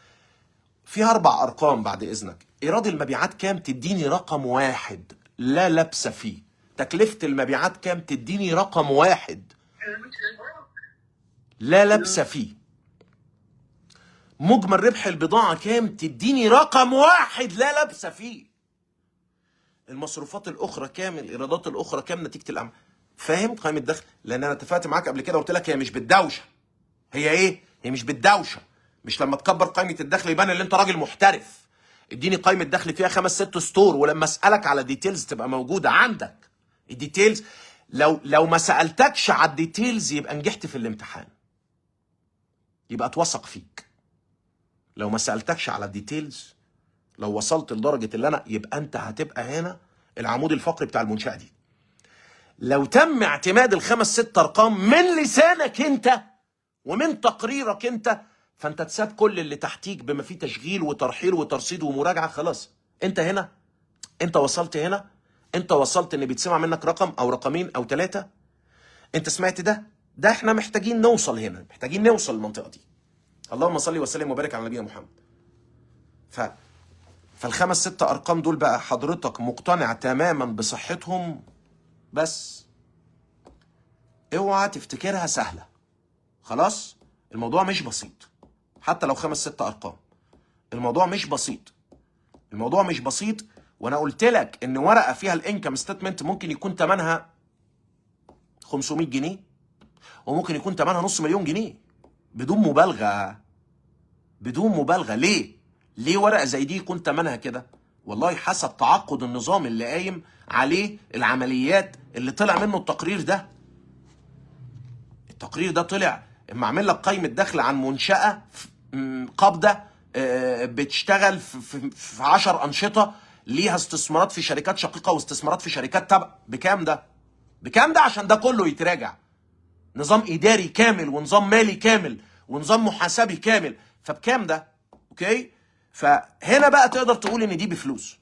فيها 4 أرقام بعد إذنك. إيراد المبيعات كام؟ تديني رقم واحد لا لبس فيه. تكلفة المبيعات كام؟ تديني رقم واحد لا لبس فيه. مجمل ربح البضاعة كام؟ تديني رقم واحد لا لبس فيه. المصروفات الأخرى كام؟ الإيرادات الأخرى كام؟ نتيجة الأعمال. فاهم قائمة الدخل؟ لأن أنا اتفقت معاك قبل كده وقلت لك هي مش بالدوشة. هي إيه؟ هي مش بالدوشة. مش لما تكبر قائمة الدخل يبان إن أنت راجل محترف. اديني قائمة دخل فيها 5 6 سطور، ولما أسألك على details تبقى موجودة عندك ال details. لو ما سألتكش على ال details يبقى نجحت في الامتحان، يبقى اتوثق فيك. لو ما سألتكش على ال details، لو وصلت لدرجة اللي أنا، يبقى أنت هتبقى هنا العمود الفقري بتاع المنشأة دي. لو تم اعتماد ال5 6 أرقام من لسانك أنت ومن تقريرك أنت، فأنت تساب كل اللي تحتيك بما فيه تشغيل وترحيل وترصيد ومراجعة. خلاص أنت هنا، أنت وصلت هنا، أنت وصلت إن بيتسمع منك رقم أو رقمين أو 3. أنت سمعت ده؟ ده إحنا محتاجين نوصل هنا، محتاجين نوصل للمنطقة دي. اللهم صل وسلم وبارك على نبينا محمد. فالخمس ست ارقام دول بقى حضرتك مقتنع تماما بصحتهم، بس اوعى تفتكرها سهلة. خلاص، الموضوع مش بسيط، حتى لو خمس ست ارقام الموضوع مش بسيط، الموضوع مش بسيط. وانا قلت لك ان ورقة فيها ال income statement ممكن يكون ثمنها 500 جنيه وممكن يكون ثمنها نص مليون جنيه، بدون مبالغه، بدون مبالغه. ليه؟ ليه ورقة زي دي يكون ثمنها كده؟ والله حسب تعقد النظام اللي قايم عليه العمليات اللي طلع منه التقرير ده. التقرير ده طلع اما اعمل لك قائمة دخل عن منشاه قابضه بتشتغل في 10 انشطة، ليها استثمارات في شركات شقيقه واستثمارات في شركات تبع، بكام ده؟ بكام ده؟ عشان ده كله يتراجع، نظام اداري كامل ونظام مالي كامل ونظام محاسبي كامل، فبكام ده؟ okay؟ فهنا بقى تقدر تقول ان دي بفلوس.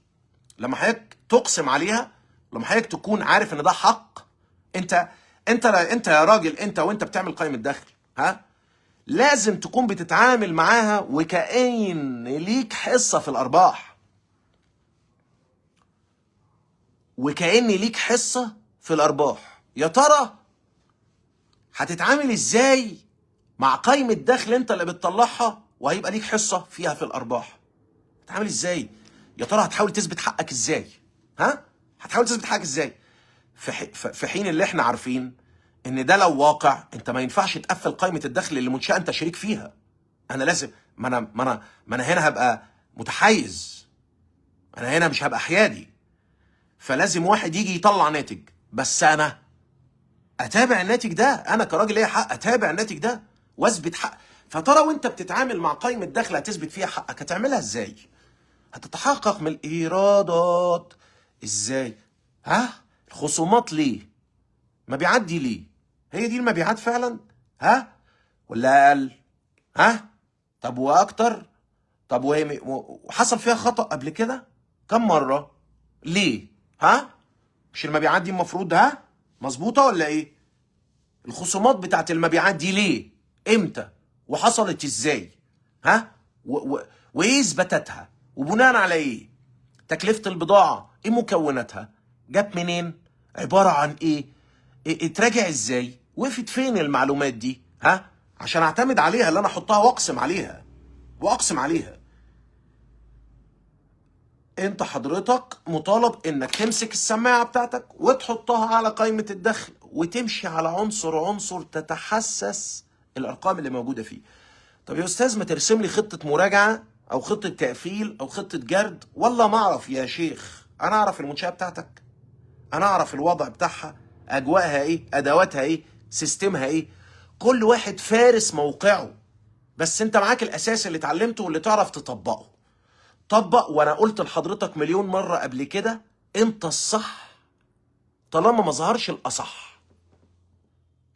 لما حضرتك تقسم عليها، لما حضرتك تكون عارف ان ده حق، انت يا راجل، انت وانت بتعمل قائمة دخل، ها، لازم تكون بتتعامل معاها وكأن ليك حصة في الأرباح، وكأن ليك حصة في الأرباح. يا ترى هتتعامل ازاي مع قائمة دخل انت اللي بتطلعها وهيبقى ليك حصة فيها في الأرباح؟ هتتعامل ازاي؟ يا ترى هتحاول تثبت حقك ازاي؟ ها؟ هتحاول تثبت حقك ازاي؟ في حين اللي احنا عارفين ان ده لو واقع انت ما ينفعش تقفل قائمة الدخل اللي منشأة انت شريك فيها. انا لازم، ما انا هنا هبقى متحيز، انا هنا مش هبقى حيادي، فلازم واحد يجي يطلع ناتج، بس انا اتابع الناتج ده، انا كراجل ليا حق اتابع الناتج ده واثبت حق. فترى وانت بتتعامل مع قائمة دخل هتثبت فيها حقك، هتعملها ازاي؟ هتتحقق من الايرادات ازاي؟ ها؟ الخصومات ليه؟ مبيعات دي ليه؟ هي دي المبيعات فعلا؟ ها؟ ولا اقل؟ ها؟ طب واكتر؟ طب وهي وحصل فيها خطأ قبل كده؟ كم مرة؟ ليه؟ ها؟ مش المبيعات دي المفروض ها؟ مظبوطة ولا ايه؟ الخصومات بتاعت المبيعات دي ليه؟ امتى؟ وحصلت ازاي؟ ها؟ وايه اثباتاتها؟ وبناء على ايه؟ تكلفة البضاعة ايه مكوناتها؟ جت منين؟ عبارة عن ايه؟ اتراجع ازاي؟ وقفت فين المعلومات دي؟ ها؟ عشان اعتمد عليها اللي انا احطها واقسم عليها، واقسم عليها. انت حضرتك مطالب انك تمسك السماعة بتاعتك وتحطها على قائمة الدخل وتمشي على عنصر عنصر، تتحسس الارقام اللي موجودة فيه. طب يا استاذ ما ترسم لي خطة مراجعة او خطة تقفيل او خطة جرد؟ والله ما اعرف يا شيخ، انا اعرف المنشأة بتاعتك، انا اعرف الوضع بتاعها، اجواءها ايه، ادواتها ايه، سيستمها ايه، كل واحد فارس موقعه، بس انت معاك الاساس اللي اتعلمته واللي تعرف تطبقه. طبق. وانا قلت لحضرتك مليون مرة قبل كده، انت الصح طالما ما ظهرش الاصح،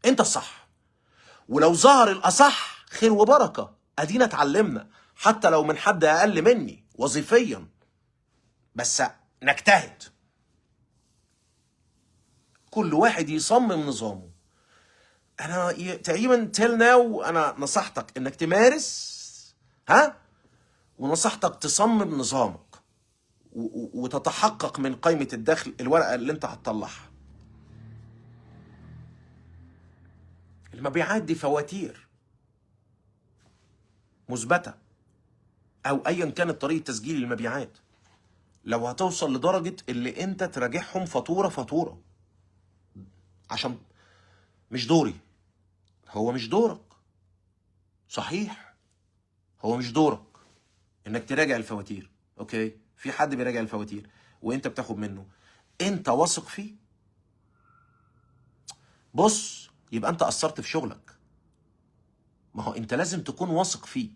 انت الصح، ولو ظهر الاصح خير وبركة، ادينا اتعلمنا، حتى لو من حد اقل مني وظيفيا، بس نجتهد. كل واحد يصمم نظامه. انا تقريبا till now انا نصحتك انك تمارس، ها، ونصحتك تصمم نظامك وتتحقق من قائمة الدخل، الورقة اللي انت هتطلعها. المبيعات دي فواتير مثبتة او ايا كانت طريقة تسجيل المبيعات، لو هتوصل لدرجة اللي انت تراجعهم فاتورة فاتورة، عشان مش دوري، هو مش دورك، صحيح هو مش دورك انك تراجع الفواتير، okay، في حد بيراجع الفواتير وانت بتاخد منه، انت واثق فيه؟ بص، يبقى انت قصرت في شغلك. ما هو انت لازم تكون واثق فيه،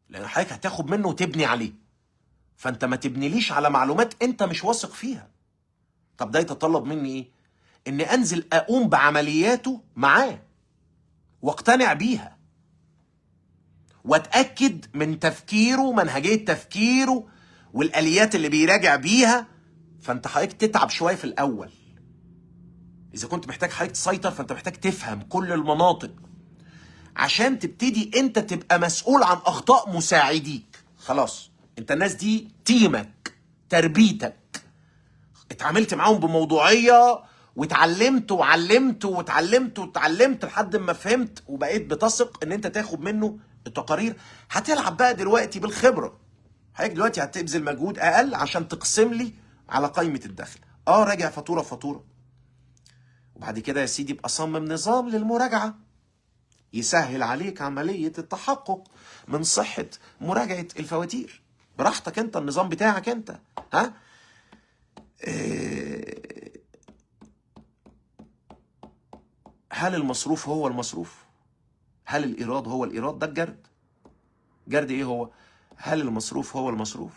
لان حضرتك هتاخد منه وتبني عليه، فانت ما تبنيليش على معلومات انت مش واثق فيها. طب ده يتطلب مني ايه؟ ان انزل اقوم بعملياته معاه واقتنع بيها واتاكد من تفكيره، منهجيه تفكيره، والاليات اللي بيراجع بيها. فانت حضرتك تتعب شوية في الاول. اذا كنت محتاج حضرتك تسيطر، فانت محتاج تفهم كل المناطق عشان تبتدي انت تبقى مسؤول عن اخطاء مساعديك. خلاص، انت الناس دي team ك، تربيتك، اتعاملت معاهم بموضوعية واتعلمت وعلمت واتعلمت واتعلمت لحد ما فهمت وبقيت بتثق ان انت تاخد منه التقارير. هتلعب بقى دلوقتي بالخبرة، حضرتك دلوقتي هتبذل مجهود اقل عشان تقسم لي على قائمة الدخل. راجع فاتورة فاتورة، وبعد كده يا سيدي ابقى صمم نظام للمراجعة يسهل عليك عملية التحقق من صحة مراجعة الفواتير. براحتك انت، النظام بتاعك انت. ها هل المصروف هو المصروف؟ هل الإيراد هو الإيراد؟ ده الجرد. جرد إيه هو؟ هل المصروف هو المصروف؟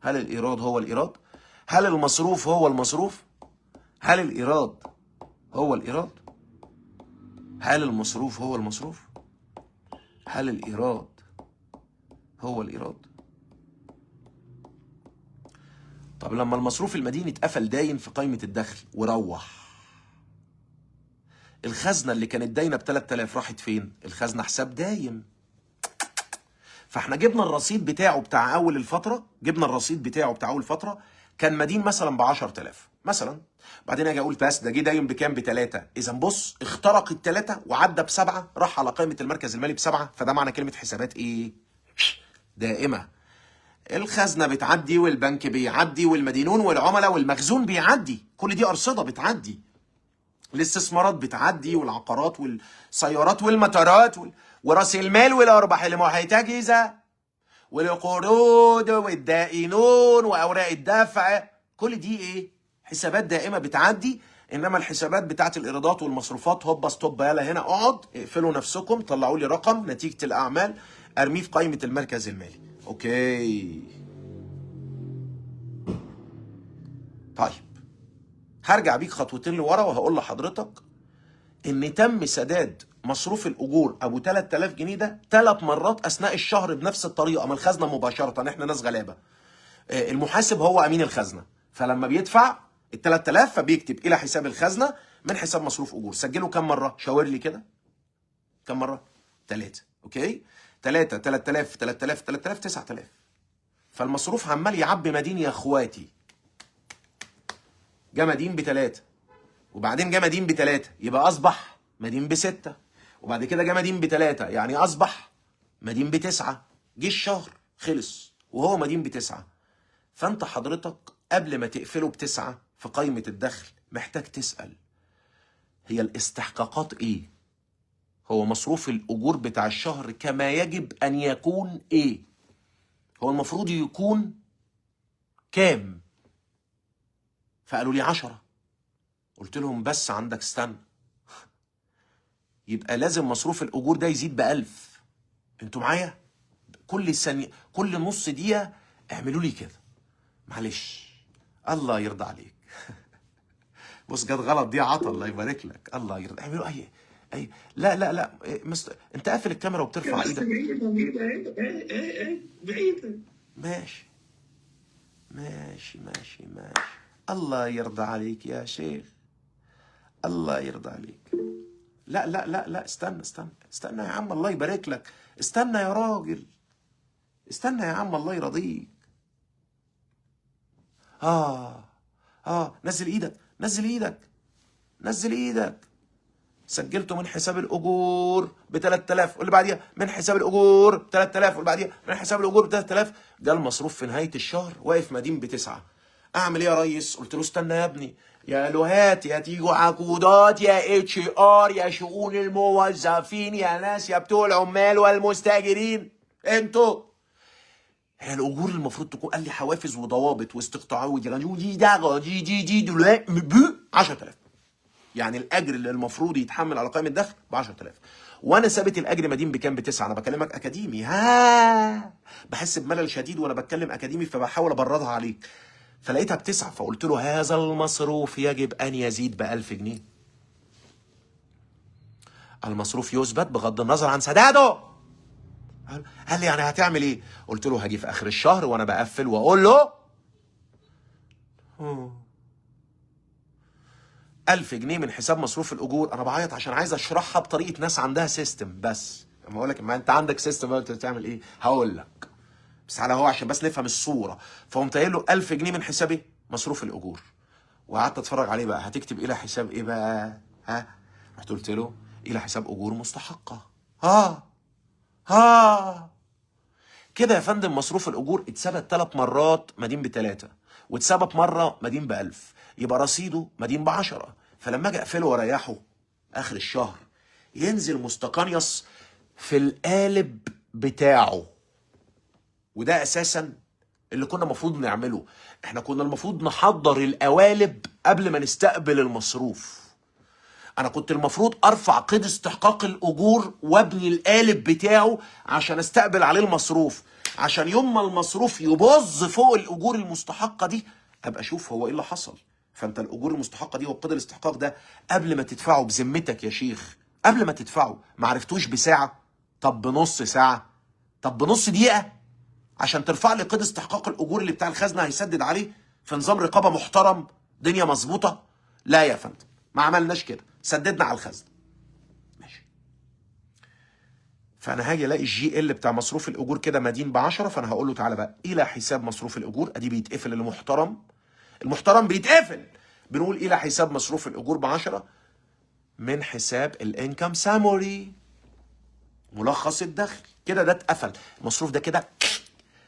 هل الإيراد هو الإيراد؟ هل المصروف هو المصروف؟ هل الإيراد هو الإيراد؟ هل المصروف هو المصروف؟ هل الإيراد هو الإيراد؟ طب لما المصروف المديني اتقفل داين في قائمة الدخل وروح، الخزنة اللي كانت داينة ب 3000 راحت فين؟ الخزنة حساب دايم. فاحنا جبنا الرصيد بتاعه بتاع أول الفترة، جبنا الرصيد بتاعه بتاع أول فترة كان مدين مثلا ب 10000 مثلا، بعدين اجي اقول بس ده جه داين بكام؟ بثلاثة. اذا بص اخترق الثلاثة وعدى بسبعة، راح على قائمة المركز المالي بسبعة. فده معنى كلمة حسابات ايه؟ دائمة. الخزنة بتعدي والبنك بيعدي والمدينون والعملاء والمخزون بيعدي، كل دي أرصدة بتعدي، الاستثمارات بتعدي والعقارات والسيارات والمطارات وراس المال والأرباح المحتجزة والقروض والدائنون وأوراق الدفع، كل دي ايه؟ حسابات دائمة بتعدي. انما الحسابات بتاعت الايرادات والمصروفات هوبا stop، يلا هنا اقعد اقفلوا نفسكم، طلعوا لي رقم نتيجة الاعمال ارميه في قائمة المركز المالي. okay طيب هرجع بيك خطوتين لورا وهقول لحضرتك ان تم سداد مصروف الاجور ابو 3000 جنيه ده 3 مرات اثناء الشهر بنفس الطريقة من الخزنة مباشرة. احنا ناس غلابة، المحاسب هو امين الخزنة، فلما بيدفع ال 3000 فبيكتب الى حساب الخزنة من حساب مصروف اجور. سجله كم مرة؟ شاور لي كده كم مرة؟ 3. okay 3 3000 3000 3000 9000. فالمصروف عمال يعبي مدين يا اخواتي. جه مدين ب3، وبعدين جه مدين ب3 يبقى اصبح مدين ب6، وبعد كده جه مدين ب3 يعني اصبح مدين ب9. جه الشهر خلص وهو مدين ب9. فانت حضرتك قبل ما تقفله ب9 في قائمة الدخل محتاج تسأل هي الاستحقاقات ايه؟ هو مصروف الأجور بتاع الشهر كما يجب أن يكون ايه؟ هو المفروض يكون كام؟ فقالوا لي 10. قلت لهم بس عندك استنى، يبقى لازم مصروف الأجور ده يزيد ب1000. انتوا معايا؟ كل ثانية كل نص دقيقة اعملوا لي كده، معلش الله يرضى عليك. بص جت غلط دي عطا، الله يبارك لك، الله يرضى. اعملوا اي لا لا لا انت قافل الكاميرا وبترفع ايدك. بعيدة بعيدة. ماشي ماشي ماشي ماشي، الله يرضى عليك يا شيخ، الله يرضى عليك. لا لا لا لا استنى استنى استنى يا عم، الله يبارك لك، استنى يا راجل، استنى يا عم الله يرضيك. نزل ايدك، نزل ايدك، نزل ايدك. سجلته من حساب الاجور ب 3000، واللي بعديها من حساب الاجور ب 3000، واللي بعديها من حساب الاجور ب 3000. ده المصروف في نهاية الشهر واقف مدين ب9. اعمل ايه يا ريس؟ قلت له استنى يا ابني، يا لوهات يا تيجوا عقودات يا HR يا شؤون الموظفين يا ناس يا بتوع العمال والمستاجرين، انتوا هي الاجور المفروض تكون. قال لي حوافز وضوابط واستقطاعات ودي ده دي دي دي دي ب 10000، يعني الاجر اللي المفروض يتحمل على قائمة الدخل ب 10000، وانا ثابت الاجر مدين بكام؟ ب9. انا بكلمك اكاديمي، ها بحس بملل شديد وانا بتكلم اكاديمي فبحاول ابردها عليك. فلقيتها ب9، فقلت له هذا المصروف يجب ان يزيد ب1000 جنيه. المصروف يثبت بغض النظر عن سداده. قال لي يعني هتعمل ايه؟ قلت له هاجي في اخر الشهر وانا بقفل واقول له 1000 جنيه من حساب مصروف الاجور. انا بعيط عشان عايز اشرحها بطريقة ناس عندها system. بس لما اقول لك ما انت عندك system انت بتعمل ايه؟ هقول لك بس على هو عشان بس نفهم الصورة. فقمت قايل له 1000 جنيه من حساب ايه؟ مصروف الاجور. وقعدت اتفرج عليه بقى، هتكتب الى حساب ايه بقى؟ ها؟ رحت قلت له الى حساب اجور مستحقه. ها ها كده يا فندم مصروف الاجور اتثبت 3 مرات مدين ب3، واتثبت مرة مدين ب1000، يبقى رصيده مدين ب10. فلما اجي اقفله واريحه اخر الشهر ينزل مستقنيص في القالب بتاعه. وده اساسا اللي كنا المفروض نعمله، احنا كنا المفروض نحضر القوالب قبل ما نستقبل المصروف. انا كنت المفروض ارفع قيد استحقاق الاجور وابني القالب بتاعه عشان استقبل عليه المصروف، عشان يوم ما المصروف يبظ فوق الاجور المستحقه دي ابقى اشوف هو ايه اللي حصل. فانت الاجور المستحقه دي وقيد الاستحقاق ده قبل ما تدفعه بذمتك يا شيخ، قبل ما تدفعه ما عرفتوش بساعة، طب بنص ساعة، طب بنص دقيقة، عشان ترفع لي قيد استحقاق الاجور اللي بتاع الخزنة هيسدد عليه في نظام رقابه محترم، دنيا مظبوطة. لا يا فندم، ما عملناش كده، سددنا على الخزنة. ماشي. فانا هاجي الاقي ال GL بتاع مصروف الاجور كده مدين ب10، فانا هقول له تعالى بقى الى حساب مصروف الاجور، ادي بيتقفل المحترم، المحترم بيتقفل، بنقول الى حساب مصروف الاجور ب10 من حساب ال income summary، ملخص الدخل. كده ده اتقفل المصروف ده كده،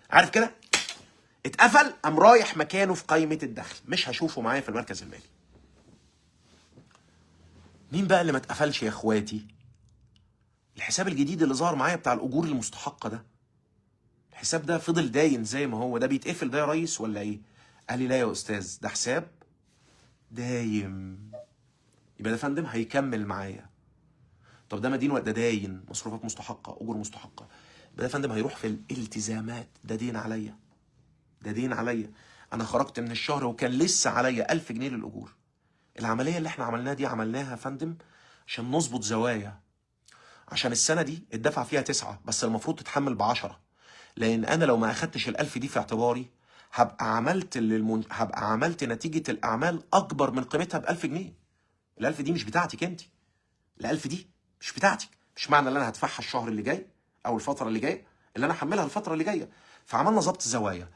عارف كده اتقفل، قام رايح مكانه في قائمة الدخل، مش هشوفه معايا في المركز المالي. مين بقى اللي ما اتقفلش يا اخواتي؟ الحساب الجديد اللي ظهر معايا بتاع الاجور المستحقه ده، الحساب ده فضل داين زي ما هو. ده بيتقفل ده يا ريس ولا ايه؟ قال لي لا يا استاذ، ده حساب دايم، يبقى ده فندم هيكمل معايا. طب ده مدين ولا ده داين؟ مصروفات مستحقه، اجور مستحقه، يبقى ده فندم هيروح في الالتزامات، ده دين عليا، ده دين عليا. انا خرجت من الشهر وكان لسه عليا 1000 جنيه للاجور. العملية اللي احنا عملناها دي عملناها يا فندم عشان نظبط زوايا، عشان السنة دي اتدفع فيها 9 بس المفروض تتحمل ب10، لان انا لو ما اخدتش ال1000 دي في اعتباري هبقى عملت هبقى عملت نتيجة الاعمال اكبر من قيمتها ب1000 جنيه. ال1000 دي مش بتاعتك انت، ال1000 دي مش بتاعتك، مش معنى ان انا هدفعها الشهر اللي جاي او الفترة اللي جاية اللي انا هحملها الفترة اللي جاية. فعملنا ظبط زوايا.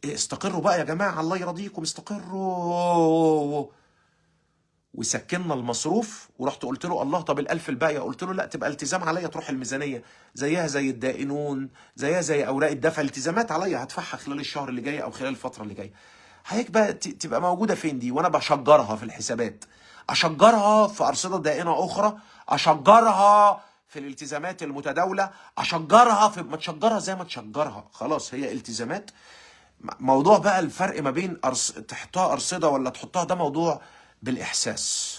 استقروا بقى يا جماعة، الله يرضيكم استقروا. وسكننا المصروف، ورحت قلت له الله طب ال1000 الباقية؟ قلت له لا، تبقى التزام عليا، تروح الميزانية زيها زي الدائنون، زيها زي اوراق الدفع، التزامات عليا هدفعها خلال الشهر اللي جاي او خلال الفترة اللي جاية. حضرتك بقى تبقى موجودة فين دي؟ وانا بشجرها في الحسابات، اشجرها في ارصده دائنه اخرى، اشجرها في الالتزامات المتداولة، اشجرها في ما تشجرها زي ما تشجرها، خلاص هي التزامات. موضوع بقى الفرق ما بين تحطها ارصده ولا تحطها، ده موضوع بالاحساس.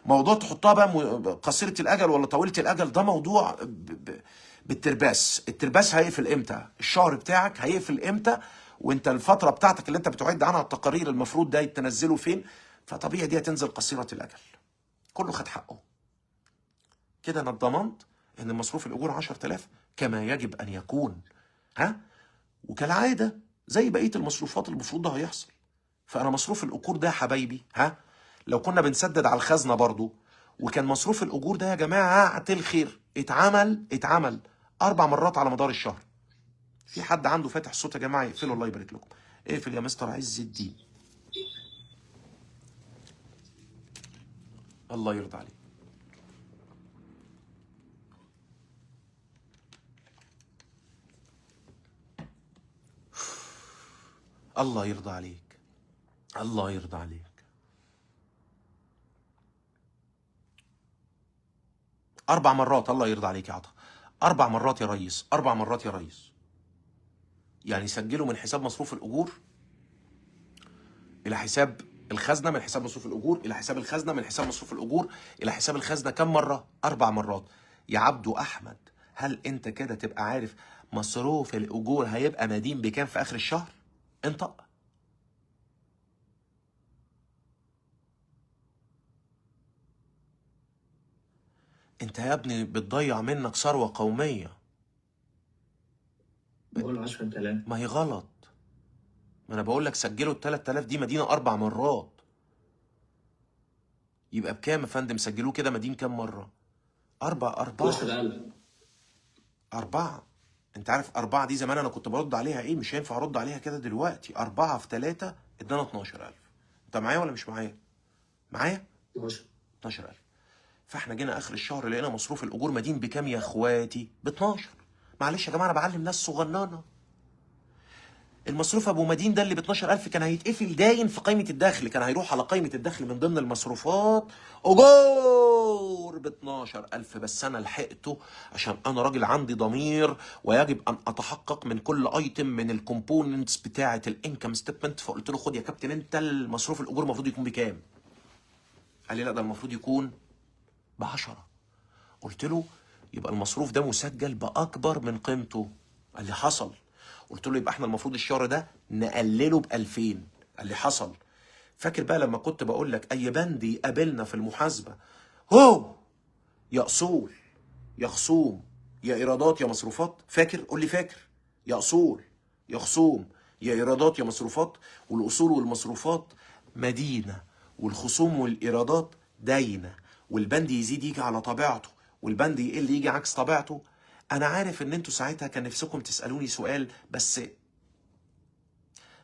موضوع تحطها بقى قصيرة الاجل ولا طويلة الاجل، ده موضوع بالترباس. الترباس هيقفل امتى؟ الشهر بتاعك هيقفل امتى؟ وانت الفترة بتاعتك اللي انت بتعد عنها التقارير المفروض ده تنزله فين؟ فطبيعي دي هتنزل قصيرة الاجل. كله خد حقه كده. انا اتضمنت ان مصروف الاجور 10000 كما يجب ان يكون، ها، وكالعادة زي بقية المصروفات المفروض ده هيحصل. فانا مصروف الاجور ده يا حبايبي، ها، لو كنا بنسدد على الخزنة برضو، وكان مصروف الاجور ده يا جماعة عتل خير اتعمل 4 مرات على مدار الشهر. في حد عنده فاتح الصوت يا جماعة؟ يقفلوا الله يبارك لكم. اقفل يا مستر عز الدين، الله يرضى عليك. الله يرضى عليك، الله يرضى عليك. 4 مرات، الله يرضى عليك يا عطا. 4 مرات يا ريس، 4 مرات يا ريس. يعني سجلوا من حساب مصروف الأجور إلى حساب الخزنة، من حساب مصروف الأجور إلى حساب الخزنة، من حساب مصروف الأجور إلى حساب الخزنة. كم مرة؟ 4 مرات. يا عبدو أحمد، هل أنت كده تبقى عارف مصروف الأجور هيبقى مدين بكام في آخر الشهر؟ انطق. انت يا ابني بتضيع منك ثروة قومية. بقول 10000. ما هي غلط، ما انا بقول لك سجلوا ال 3000 دي مدينة 4 مرات، يبقى بكام يا فندم؟ سجلوه كده مدين كام مرة؟ 4 4 12000. 4. انت عارف 4 دي زمان انا كنت برد عليها ايه؟ مش هينفع ارد عليها كده دلوقتي. 4 في 3 ادانا 12000. انت معايا ولا مش معايا؟ معايا؟ 12000. فاحنا جينا اخر الشهر لقينا مصروف الاجور مدين بكام يا اخواتي؟ ب 12. معلش يا جماعة انا بعلم ناس صغننه. المصروف ابو مدين ده اللي ب 12000 كان هيتقفل داين في قائمة الدخل، كان هيروح على قائمة الدخل من ضمن المصروفات اجور ب 12000، بس انا لحقته عشان انا راجل عندي ضمير ويجب ان اتحقق من كل item من ال components بتاعه ال income statement. فقلت له خد يا كابتن انت المصروف الاجور المفروض يكون بكام؟ قال لي لا ده المفروض يكون ب 10. قلت له يبقى المصروف ده مسجل باكبر من قيمته. قال لي حصل. قلت له يبقى احنا المفروض الشهر ده نقلله ب 2000. قال لي حصل. فاكر بقى لما كنت بقول لك اي بند يقابلنا في المحاسبة هو يا اصول يا خصوم يا ايرادات يا مصروفات؟ فاكر؟ قول لي فاكر. يا اصول يا خصوم يا ايرادات يا مصروفات، والاصول والمصروفات مدينة، والخصوم والايرادات داينه، والبند يزيد يجي على طبيعته والبند يقل يجي عكس طبيعته. انا عارف ان انتوا ساعتها كان نفسكم تسالوني سؤال بس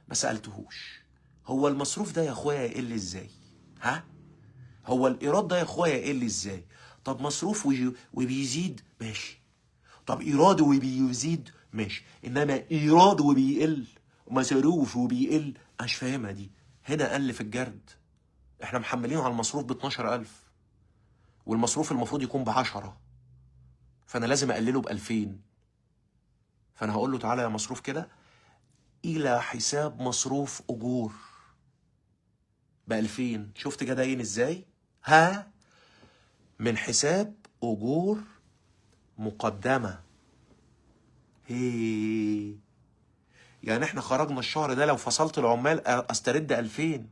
ما سالتهوش. هو المصروف ده يا اخويا يقل ازاي؟ ها؟ هو الايراد ده يا اخويا يقل ازاي؟ طب مصروف وبيزيد ماشي، طب ايراد وبيزيد ماشي، انما ايراد وبيقل مصروف وبيقل مش فاهمها دي. هنا قل في الجرد، احنا محملينه على المصروف ب 12000 والمصروف المفروض يكون ب 10، فانا لازم اقلله ب 2000. فانا هقول له تعالى يا مصروف كده الى حساب مصروف اجور ب 2000. شفت جداين ازاي؟ ها؟ من حساب اجور مقدمه. هي يعني احنا خرجنا الشهر ده لو فصلت العمال استرد 2000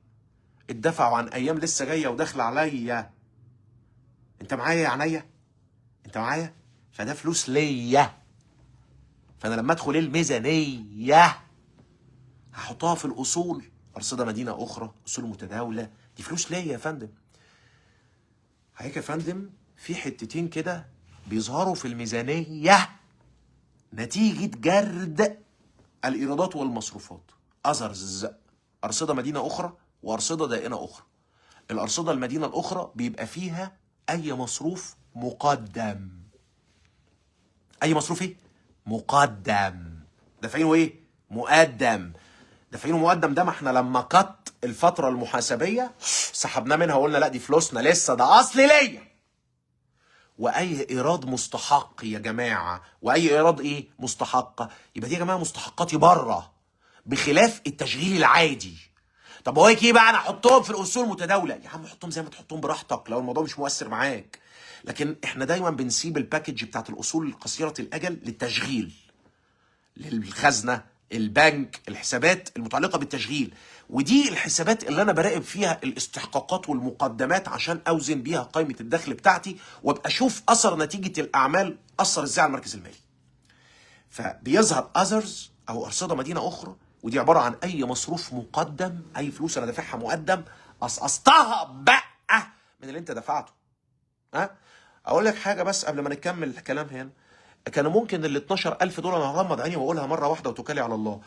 اتدفعوا عن ايام لسه جاية وداخله عليا. انت معايا يا عينيا؟ انت معايا؟ فده فلوس ليا. فانا لما ادخل الميزانية هحطها في الاصول، ارصده مدينة اخرى، اصول متداوله، دي فلوس ليا يا فندم. حضرتك يا فندم في حتتين كده بيظهروا في الميزانية نتيجة جرد الايرادات والمصروفات. others، ارصده مدينة اخرى وارصده دائنه اخرى. الارصده المدينة الاخرى بيبقى فيها اي مصروف مقدم. اي مصروف ايه؟ مقدم. دافعينه ايه؟ مقدم. دافعينه مقدم ده ما احنا لما قط الفترة المحاسبيه سحبناه منها وقلنا لا دي فلوسنا لسه، ده اصلي ليا. واي ايراد مستحق يا جماعة، واي ايراد ايه؟ مستحق. يبقى دي يا جماعة مستحقاتي بره بخلاف التشغيل العادي. طب هو ايه بقى انا احطهم في الاصول المتداولة؟ يا عم حطهم زي ما تحطهم براحتك لو الموضوع مش مؤثر معاك. لكن احنا دايما بنسيب ال package بتاعت الاصول قصيرة الاجل للتشغيل، للخزنه، البنك، الحسابات المتعلقة بالتشغيل. ودي الحسابات اللي انا براقب فيها الاستحقاقات والمقدمات عشان اوزن بيها قائمة الدخل بتاعتي وابقى اشوف اثر نتيجة الاعمال اثر ازاي على المركز المالي. فبيظهر others او ارصده مدينة اخرى، ودي عبارة عن اي مصروف مقدم، اي فلوس انا دافعها مقدم قصقصتها بقى من اللي انت دفعته. ها؟ اقول لك حاجة بس قبل ما نكمل الكلام هنا. كانوا ممكن ال 12000 دول انا هغمض عيني واقولها مرة واحدة وتوكلي على الله.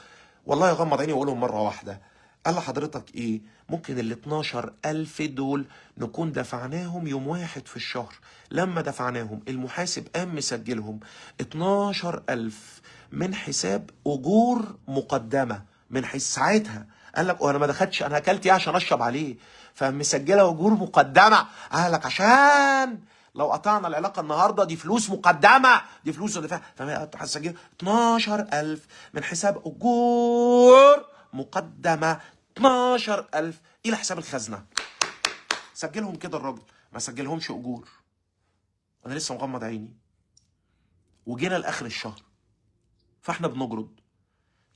والله اغمض عيني واقولهم مرة واحدة. قال لحضرتك ايه؟ ممكن ال 12000 دول نكون دفعناهم يوم واحد في الشهر. لما دفعناهم المحاسب قام مسجلهم 12000 من حساب اجور مقدمه، من حيث ساعتها قال لك انا ما دخلتش، انا اكلت ايه عشان اشرب عليه؟ فمسجله اجور مقدمه. قال لك عشان لو قطعنا العلاقة النهارده دي فلوس مقدمه، دي فلوس دفع. فهسجل 12000 من حساب اجور مقدمه، 12000 الى حساب الخزنة. سجلهم كده الراجل، ما سجلهمش اجور. انا لسه مغمض عيني. وجينا لاخر الشهر فاحنا بنجرد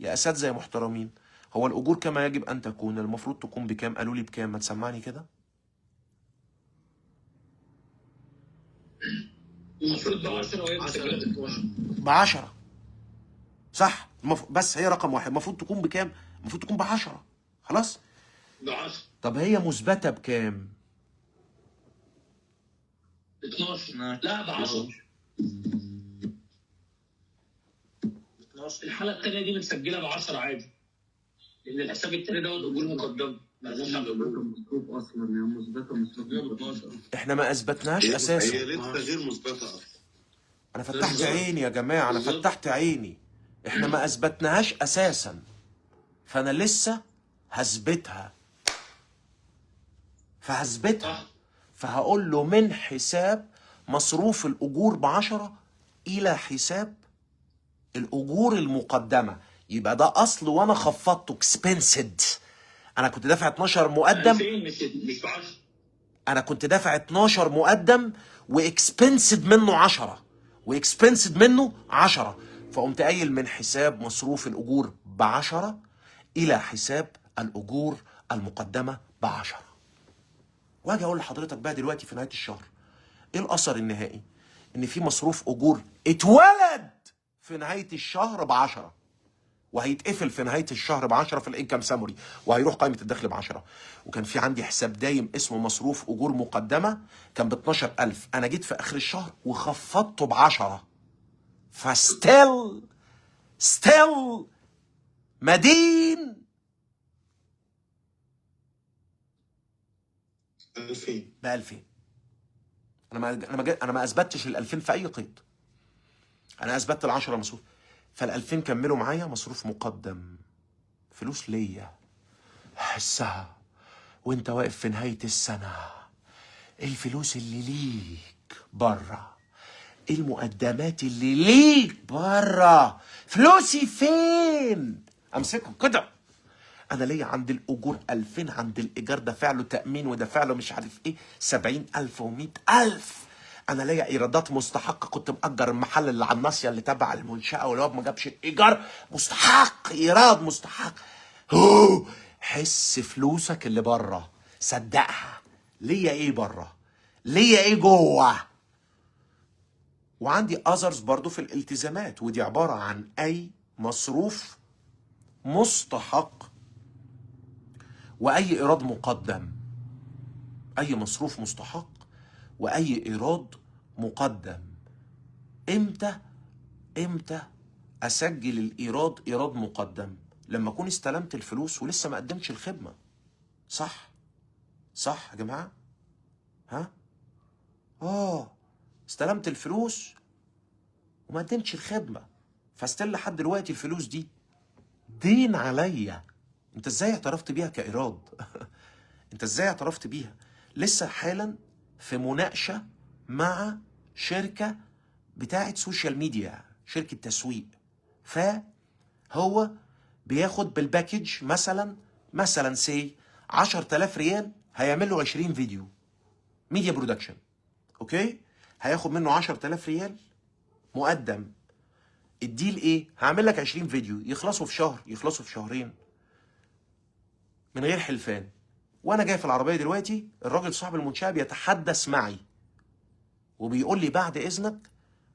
يا اساتذة يا محترمين، هو الاجور كما يجب ان تكون المفروض تكون بكام؟ قالوا لي بكام؟ ما تسمعني كده. المفروض ب 10 وهي مسجله 12. ب 10 صح؟ بس هي رقم واحد، المفروض تكون بكام؟ المفروض تكون ب 10. خلاص؟ ب 10. طب هي مثبتة بكام؟ 12. لا ب 10. الحالة الثانية دي بنسجلها ب 10 عادي، لان الحساب الثاني دوت اجور مقدمه. مصروف اصلا يا مثبتة مصروف. احنا ما اثبتناهاش اساسا. هي لسه غير مثبتة اصلا. انا فتحت عيني يا جماعة، انا فتحت عيني، احنا ما اثبتناهاش اساسا، فانا لسه هثبتها. فهثبتها، فهقول له من حساب مصروف الاجور ب10 الى حساب الاجور المقدمة. يبقى ده اصل وانا خفضته expensed. انا كنت دافع 12 مقدم، مش ب 10. انا كنت دافع 12 مقدم و expensed منه 10، و expensed منه 10، فقمت قايل من حساب مصروف الاجور ب10 الى حساب الاجور المقدمة ب10. واجي اقول لحضرتك بقى دلوقتي في نهاية الشهر ايه الاثر النهائي؟ ان في مصروف اجور اتولد في نهاية الشهر ب10، وهيتقفل في نهاية الشهر ب10 في ال income summary، وهيروح قائمة الدخل ب10. وكان في عندي حساب دايم اسمه مصروف اجور مقدمه كان ب 12000، انا جيت في اخر الشهر وخفضته ب10، ف still مدين 2000 ب 2000. انا ما اثبتش ال 2000 في اي قيد، انا اثبتت ال10 مصروف، فال 2000 كملوا معايا مصروف مقدم، فلوس ليا حسها وانت واقف في نهاية السنة. الفلوس اللي ليك بره، المقدمات اللي ليك بره، فلوسي فين؟ امسكهم كده. انا ليا عند الاجور 2000، عند الايجار دافع له تامين ودافع له مش عارف ايه 70,000 و100,000. انا ليا ايرادات مستحقه، كنت مأجر المحل اللي على الناصية اللي تبع المنشاة والواد ما جابش الايجار، مستحق، ايراد مستحق. حس فلوسك اللي بره، صدقها. ليا ايه بره؟ ليا ايه جوه؟ وعندي others برضو في الالتزامات، ودي عبارة عن اي مصروف مستحق واي ايراد مقدم. اي مصروف مستحق واي ايراد مقدم. امتى اسجل الايراد ايراد مقدم؟ لما اكون استلمت الفلوس ولسه ما قدمتش الخدمة. صح؟ صح يا جماعة؟ ها؟ استلمت الفلوس وما قدمتش الخدمة، ف still لحد دلوقتي الفلوس دي دين عليا. انت ازاي اعترفت بيها كايراد؟ انت ازاي اعترفت بيها؟ لسه حالا في مناقشة مع شركة بتاعه social media، شركة تسويق، فهو بياخد بال package مثلا say 10000 ريال، هيعمل له 20 فيديو media production، okay؟ هياخد منه 10000 ريال مقدم. ال deal ايه؟ هعمل لك 20 فيديو يخلصوا في شهر، يخلصوا في شهرين، من غير حلفان. وانا جاي في العربية دلوقتي الراجل صاحب المنشاة بيتحدث معي وبيقول لي بعد اذنك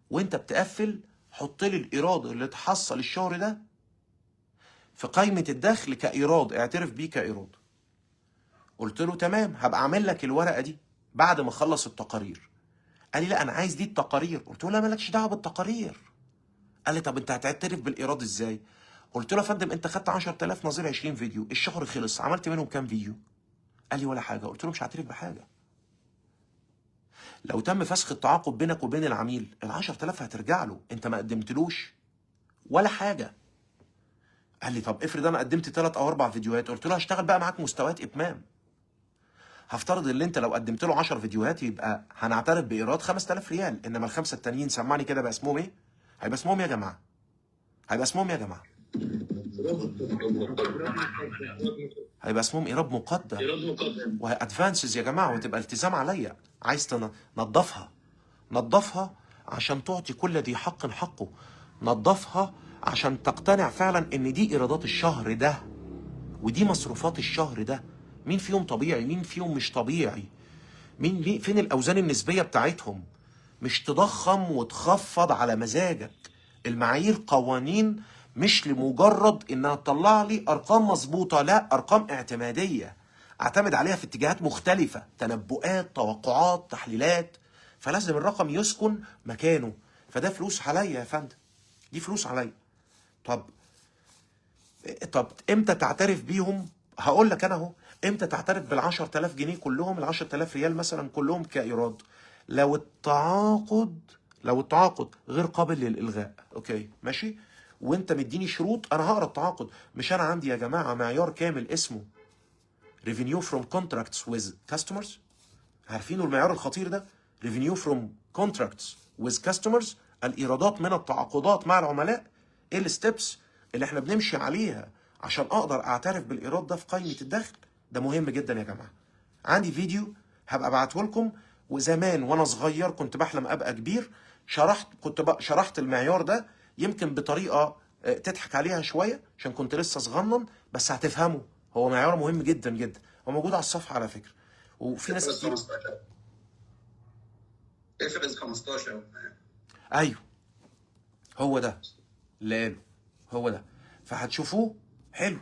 وانت بتقفل حط لي الايراد اللي اتحصل الشهر ده في قائمة الدخل كايراد، اعترف بيه كايراد. قلت له تمام، هبقى اعمل لك الورقة دي بعد ما اخلص التقارير. قال لي لا انا عايز دي التقارير. قلت له لا مالكش دعوه بالتقارير. قال لي طب انت هتعترف بالايراد ازاي؟ قلت له يا فندم انت خدت 10000 نظير 20 فيديو، الشهر خلص، عملت منهم كام فيديو؟ قال لي ولا حاجة. قلت له مش هعترف بحاجة. لو تم فسخ التعاقد بينك وبين العميل ال 10000 هترجع له، انت ما قدمتلوش ولا حاجة. قال لي طب افرض انا قدمت 3 أو 4 فيديوهات. قلت له هشتغل بقى معاك مستويات اتمام. هفترض ان انت لو قدمت له 10 فيديوهات يبقى هنعترف بايراد 5000 ريال، انما الخمسة التانيين سمعني كده بقى اسمهم ايه؟ هيبقى اسمهم يا جماعة، هيبقى اسمهم يا جماعة، هيبقى اسمهم ايراد مقدم. ايراد مقدم وهي advances يا جماعة، وتبقى التزام عليا. عايز تنضفها، نضفها عشان تعطي كل ذي حق حقه، نضفها عشان تقتنع فعلا ان دي ايرادات الشهر ده ودي مصروفات الشهر ده. مين فيهم طبيعي، مين فيهم مش طبيعي، مين فين الاوزان النسبية بتاعتهم. مش تضخم وتخفض على مزاجك. المعايير قوانين مش لمجرد انها تطلع لي ارقام مظبوطة، لا، ارقام اعتماديه اعتمد عليها في اتجاهات مختلفة، تنبؤات، توقعات، تحليلات. فلازم الرقم يسكن مكانه. فده فلوس عليا يا فندم، دي فلوس عليا. طب امتى تعترف بيهم؟ هقول لك انا اهو، امتى تعترف بال 10000 جنيه كلهم، ال 10000 ريال مثلا كلهم كايراد؟ لو التعاقد غير قابل للالغاء. okay ماشي، وانت مديني شروط، انا هقرا التعاقد. مش انا عندي يا جماعة معيار كامل اسمه revenue from contracts with customers؟ عارفينه المعيار الخطير ده؟ revenue from contracts with customers، الايرادات من التعاقدات مع العملاء. ايه ال steps اللي احنا بنمشي عليها عشان اقدر اعترف بالايراد ده في قائمة الدخل؟ ده مهم جدا يا جماعة. عندي فيديو هبقى ابعته لكم، وزمان وانا صغير كنت بحلم ابقى كبير، شرحت المعيار ده يمكن بطريقة تضحك عليها شوية عشان كنت لسه صغنن، بس هتفهمه. هو معيار مهم جدا جدا، هو موجود على الصفحة على فكرة، وفي ناس كتير. IFRS 15. ايوه هو ده اللي قاله، هو ده، فهتشوفوه. حلو.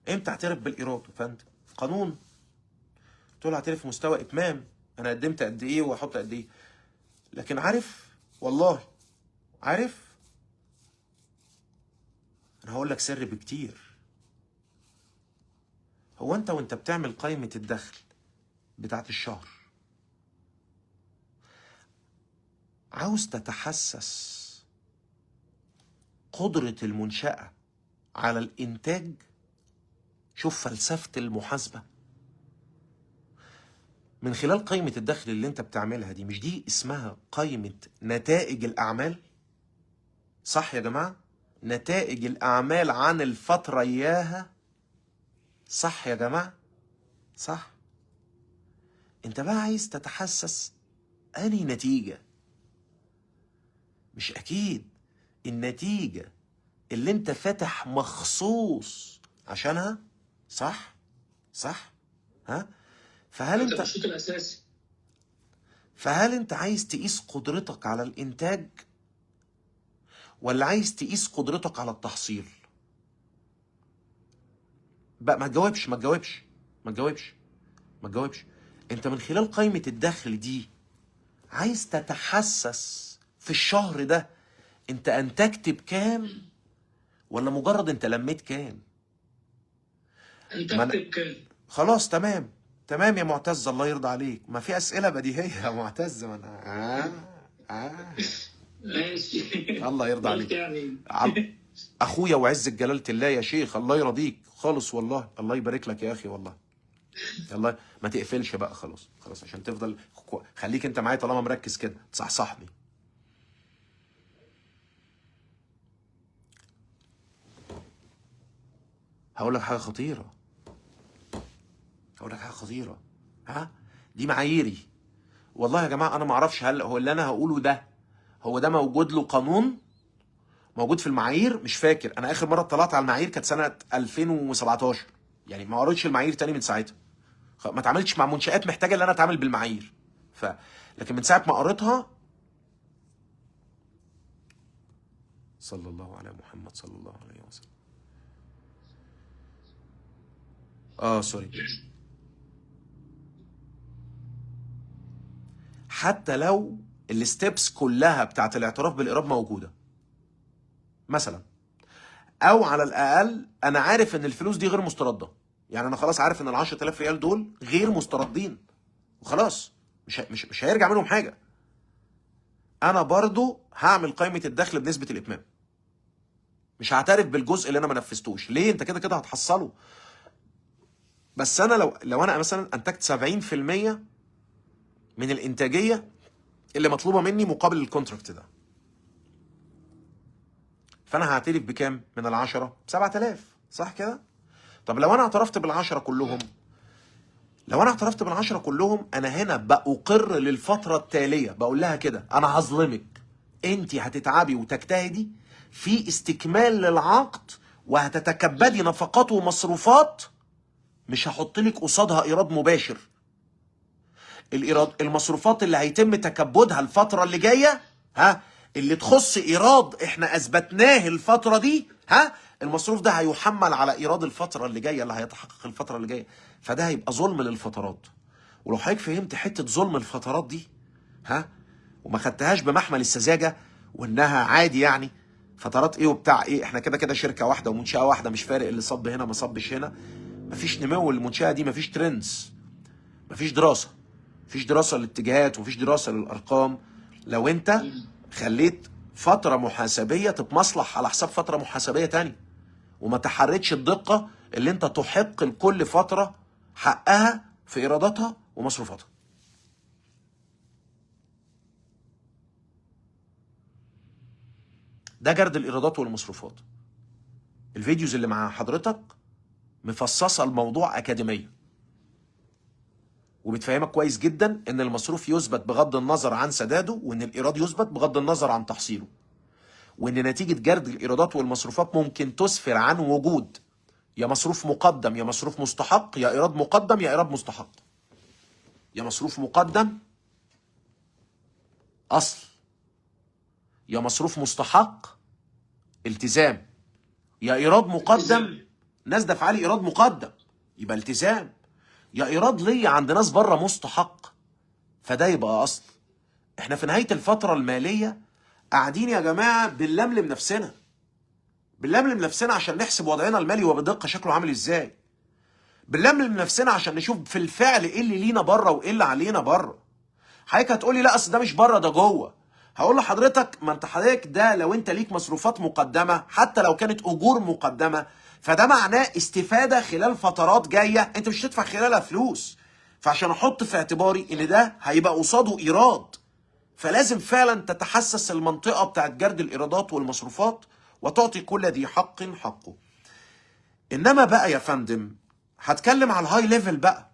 امتى اعترف بالايراد يا فندم؟ قانون. قلت له اعترف مستوى اتمام، انا قدمت قد ايه واحط قد ايه. لكن عارف، والله عارف، انا هقول لك سر بكتير. هو انت وانت بتعمل قائمة الدخل بتاعت الشهر عاوز تتحسس قدرة المنشأة على الإنتاج؟ شوف فلسفة المحاسبة من خلال قائمة الدخل اللي انت بتعملها دي. مش دي اسمها قائمة نتائج الأعمال؟ صح يا جماعة؟ نتائج الأعمال عن الفترة إياها، صح يا جماعة؟ صح. انت بقى عايز تتحسس أنهي نتيجة؟ مش أكيد النتيجة اللي انت فاتح مخصوص عشانها، صح؟ صح؟ ها؟ فهل انت الشوط الاساسي، فهل انت عايز تقيس قدرتك على الانتاج ولا عايز تقيس قدرتك على التحصيل؟ بقى ما تجاوبش ما تجاوبش ما تجاوبش ما تجاوبش. انت من خلال قائمة الدخل دي عايز تتحسس في الشهر ده انت انتجت بكام ولا مجرد انت لميت كام؟ انتجت بكام. خلاص تمام تمام يا معتز، الله يرضى عليك. ما في اسئلة بديهية يا معتز، ما انا ماشي. الله يرضى عليك يعني. اخويا وعز جلاله الله يا شيخ، الله يرضيك خالص والله، الله يبارك لك يا اخي والله. الله ما تقفلش بقى، خلاص خلاص عشان تفضل خليك انت معايا طالما مركز كده، تصحصحني. هقول لك حاجة خطيرة، هقول لك حاجة خطيرة. ها، دي معاييري والله يا جماعة. انا ما اعرفش هل هو اللي انا هقوله ده هو ده موجود له قانون، موجود في المعايير، مش فاكر. انا اخر مرة اطلعت على المعايير كانت سنة 2017، يعني ما قريتش المعايير تاني من ساعتها، ما اتعاملتش مع منشآت محتاجه ان انا اتعامل بالمعايير. لكن من ساعة ما قريتها، صلى الله على محمد صلى الله عليه وسلم. سوري. حتى لو ال steps كلها بتاعت الاعتراف بالايراد موجودة مثلا، او على الاقل انا عارف ان الفلوس دي غير مسترده، يعني انا خلاص عارف ان ال 10000 ريال دول غير مستردين وخلاص، مش هيرجع منهم حاجة. انا برضو هعمل قائمة الدخل بنسبة الاتمام، مش هعترف بالجزء اللي انا ما نفذتوش. ليه؟ انت كده كده هتحصله. بس انا لو انا مثلا انتجت 70% من الانتاجية اللي مطلوبه مني مقابل ال contract ده، فانا هعترف بكام من العشرة؟ 7000، صح كده؟ طب لو انا اعترفت بالعشرة كلهم، لو انا اعترفت بالعشرة كلهم، انا هنا بأقر للفترة التالية، بقول لها كده انا هظلمك، انت هتتعبي وتجتهدي في استكمال للعقد وهتتكبدي نفقات ومصروفات، مش هحط لك قصادها ايراد مباشر. الايراد، المصروفات اللي هيتم تكبدها الفترة اللي جاية، ها، اللي تخص ايراد احنا اثبتناه الفترة دي، ها، المصروف ده هيحمل على ايراد الفترة اللي جاية اللي هيتحقق الفترة اللي جاية، فده هيبقى ظلم للفترات. ولو حضرتك فهمت حتة ظلم الفترات دي، ها، وما خدتهاش بمحمل السذاجة وانها عادي يعني، فترات ايه وبتاع ايه؟ احنا كده كده شركة واحدة ومنشاه واحدة، مش فارق اللي صب هنا ما صبش هنا. مفيش نمو للمنشاه دي، مفيش trends، مفيش دراسة، مفيش دراسة للاتجاهات، ومفيش دراسة للارقام. لو انت خليت فترة محاسبيه تتمصلح على حساب فترة محاسبيه تانية، وما تحرتش الدقة اللي انت تحق لكل فترة حقها في ايراداتها ومصروفاتها. ده جرد الايرادات والمصروفات. ال videos اللي مع حضرتك مفصصه الموضوع اكاديميا، وبتفهمك كويس جدا ان المصروف يثبت بغض النظر عن سداده، وان الايراد يثبت بغض النظر عن تحصيله، وان نتيجة جرد الايرادات والمصروفات ممكن تسفر عن وجود يا مصروف مقدم يا مصروف مستحق، يا ايراد مقدم يا ايراد مستحق، يا مصروف مقدم اصل، يا مصروف مستحق التزام، يا ايراد مقدم ناس دافعه لي ايراد مقدم يبقى التزام، يا ايراد ليا عند ناس بره مستحق فده يبقى اصل. احنا في نهاية الفترة المالية قاعدين يا جماعة بنلملم نفسنا، بنلملم نفسنا عشان نحسب وضعنا المالي وبدقه شكله عامل ازاي، بنلملم نفسنا عشان نشوف في الفعل ايه اللي لينا بره وايه اللي علينا بره. حضرتك هتقولي لا اصل ده مش بره ده جوه. هقول لحضرتك ما انت حضرتك ده لو انت ليك مصروفات مقدمه حتى لو كانت اجور مقدمه، فده معناه استفاده خلال فترات جاية انت مش هتدفع خلالها فلوس. فعشان احط في اعتباري ان ده هيبقى قصاده ايراد، فلازم فعلا تتحسس المنطقة بتاعت جرد الايرادات والمصروفات وتعطي كل ذي حق حقه. انما بقى يا فندم هتكلم على ال high level بقى،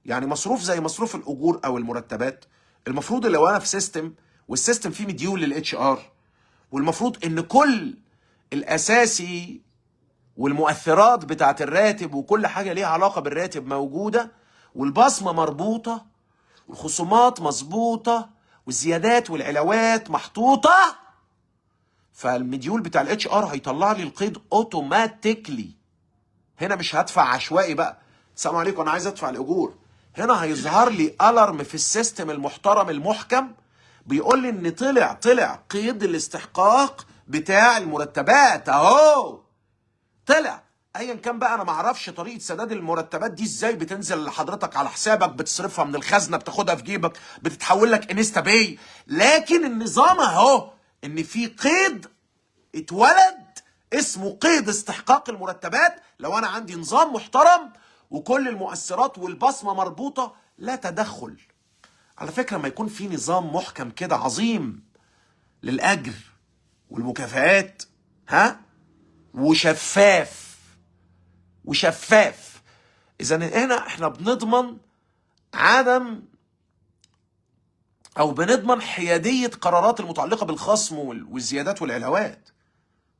يعني مصروف زي مصروف الاجور او المرتبات، المفروض لو انا في system وال system فيه module لل HR، والمفروض ان كل الاساسي والمؤثرات بتاعت الراتب وكل حاجة ليها علاقة بالراتب موجودة، والبصمه مربوطة، والخصومات مظبوطة، والزيادات والعلاوات محطوطة، فال module بتاع ال HR هيطلع لي القيد automatically. هنا مش هدفع عشوائي بقى، السلام عليكم انا عايز ادفع الاجور. هنا هيظهر لي alarm في ال system المحترم المحكم بيقول لي ان طلع قيد الاستحقاق بتاع المرتبات اهو طلع. ايا كان بقى انا ما اعرفش طريقه سداد المرتبات دي ازاي، بتنزل لحضرتك على حسابك، بتصرفها من الخزنة، بتاخدها في جيبك، بتتحول لك InstaPay، لكن النظام اهو ان في قيد اتولد اسمه قيد استحقاق المرتبات. لو انا عندي نظام محترم وكل المؤثرات والبصمه مربوطة لا تدخل. على فكرة ما يكون في نظام محكم كده عظيم للاجر والمكافآت، ها، وشفاف وشفاف. اذا هنا احنا بنضمن عدم او بنضمن حيادية قرارات المتعلقة بالخصم والزيادات والعلاوات،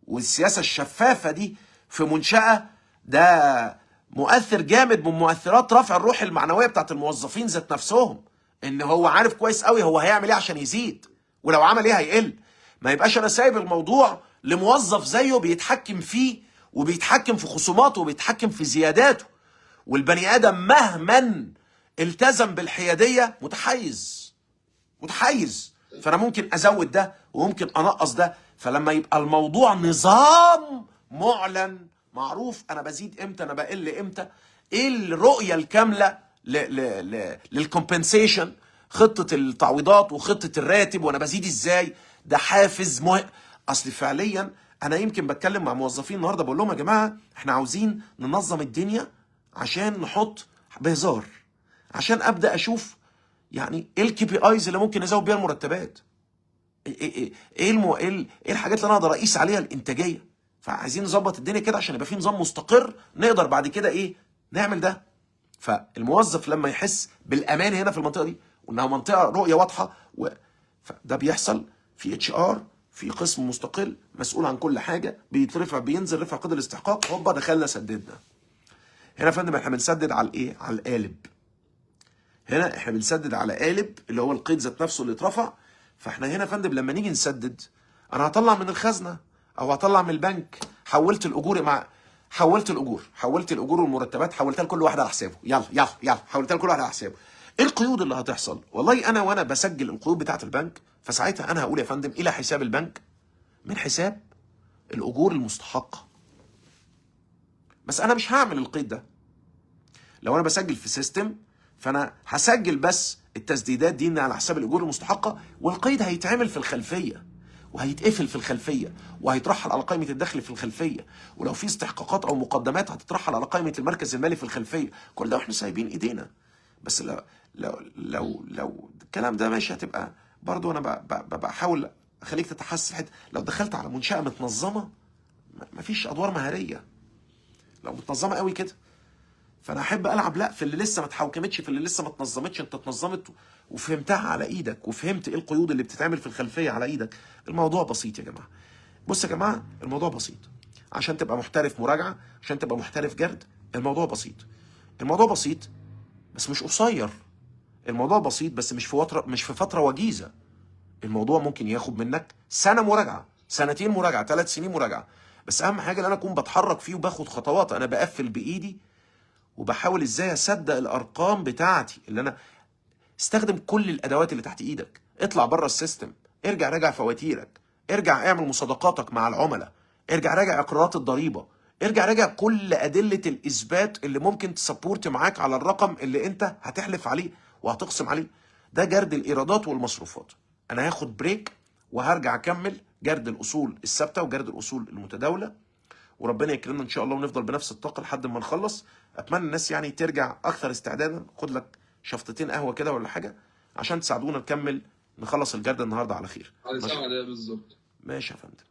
والسياسة الشفافه دي في منشاه ده مؤثر جامد من مؤثرات رفع الروح المعنوية بتاعت الموظفين ذات نفسهم، ان هو عارف كويس قوي هو هيعمل ايه عشان يزيد، ولو عمل ايه هيقل. ما يبقاش انا سايب الموضوع لموظف زيه بيتحكم فيه وبيتحكم في خصوماته وبيتحكم في زياداته. والبني ادم مهما التزم بالحياديه متحيز متحيز، فانا ممكن ازود ده وممكن انقص ده. فلما يبقى الموضوع نظام معلن معروف، انا بزيد امتى، انا بقل امتى، ايه الرؤية الكاملة لل compensation، خطه التعويضات وخطه الراتب، وانا بزيد ازاي، ده حافز مهم. اصل فعليا انا يمكن بتكلم مع موظفين النهارده بقول لهم يا جماعة احنا عاوزين ننظم الدنيا عشان نحط بهزار، عشان ابدا اشوف يعني ايه ال KPIs اللي ممكن ازود بيها المرتبات، ايه ايه ايه الحاجات اللي انا اقدر اقيس عليها الانتاجية. فعايزين نظبط الدنيا كده عشان يبقى في نظام مستقر نقدر بعد كده ايه نعمل ده. فالموظف لما يحس بالامان هنا في المنطقة دي وانها منطقة رؤية واضحة فده بيحصل في HR، في قسم مستقل مسؤول عن كل حاجة، بيترفع بينزل رفع قيد الاستحقاق، هوبا دخلنا سددنا. هنا يا فندم احنا بنسدد على الايه؟ على القالب. هنا احنا بنسدد على قالب اللي هو القيد ذات نفسه اللي اترفع. فاحنا هنا يا فندم لما نيجي نسدد انا هطلع من الخزنة او هطلع من البنك، حولت الاجور مع حولت الاجور، حولت الاجور والمرتبات، حولتها لكل واحد على حسابه، يلا يلا يلا حولتها لكل واحد على حسابه. ايه القيود اللي هتحصل؟ والله انا وانا بسجل القيود بتاعه البنك، فساعتها انا هقول يا فندم الى حساب البنك من حساب الاجور المستحقه. بس انا مش هعمل القيد ده. لو انا بسجل في system فانا هسجل بس التسديدات دي على حساب الاجور المستحقه، والقيد هيتعمل في الخلفية وهيتقفل في الخلفية وهيترحل على قائمة الدخل في الخلفية، ولو في استحقاقات او مقدمات هتترحل على قائمة المركز المالي في الخلفية. كل ده واحنا سايبين ايدينا. بس لو لو لو لو الكلام ده ماشي هتبقى برضو انا بحاول اخليك تتحسس حتة. لو دخلت على منشاه متنظمه مفيش ادوار مهاريه، لو متنظمه قوي كده. فانا احب العب لا في اللي لسه ما اتحوكمتش، في اللي لسه ما اتنظمتش. انت اتنظمت وفهمتها على ايدك، وفهمت ايه القيود اللي بتتعمل في الخلفية على ايدك. الموضوع بسيط يا جماعة. بص يا جماعة، الموضوع بسيط. عشان تبقى محترف مراجعه، عشان تبقى محترف جرد، الموضوع بسيط. الموضوع بسيط بس مش قصير. الموضوع بسيط بس مش في فترة وجيزة. الموضوع ممكن ياخد منك سنة مراجعه، سنتين مراجعه، 3 سنين مراجعه. بس اهم حاجة ان انا اكون بتحرك فيه وباخد خطوات. انا بقفل بايدي وبحاول ازاي اصدق الارقام بتاعتي. اللي انا استخدم كل الادوات اللي تحت ايدك، اطلع بره ال system، ارجع راجع فواتيرك، ارجع اعمل مصادقاتك مع العملاء، ارجع راجع اقرارات الضريبة، ارجع راجع كل ادلة الاثبات اللي ممكن ت support معاك على الرقم اللي انت هتحلف عليه وهتقسم عليه. ده جرد الايرادات والمصروفات. انا هاخد break وهرجع اكمل جرد الاصول الثابتة وجرد الاصول المتداولة، وربنا يكرمنا ان شاء الله ونفضل بنفس الطاقة لحد ما نخلص. اتمنى الناس يعني ترجع اكثر استعدادا. خد لك شفطتين قهوة كده ولا حاجة عشان تساعدونا نكمل نخلص الجرد النهارده على خير. على 7 دقايق بالظبط. ماشي يا فندم.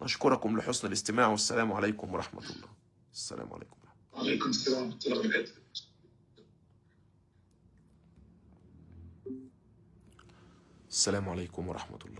نشكركم لحسن الاستماع، والسلام عليكم ورحمة الله. السلام عليكم. وعليكم السلام ورحمة الله وبركاته. السلام عليكم ورحمة الله.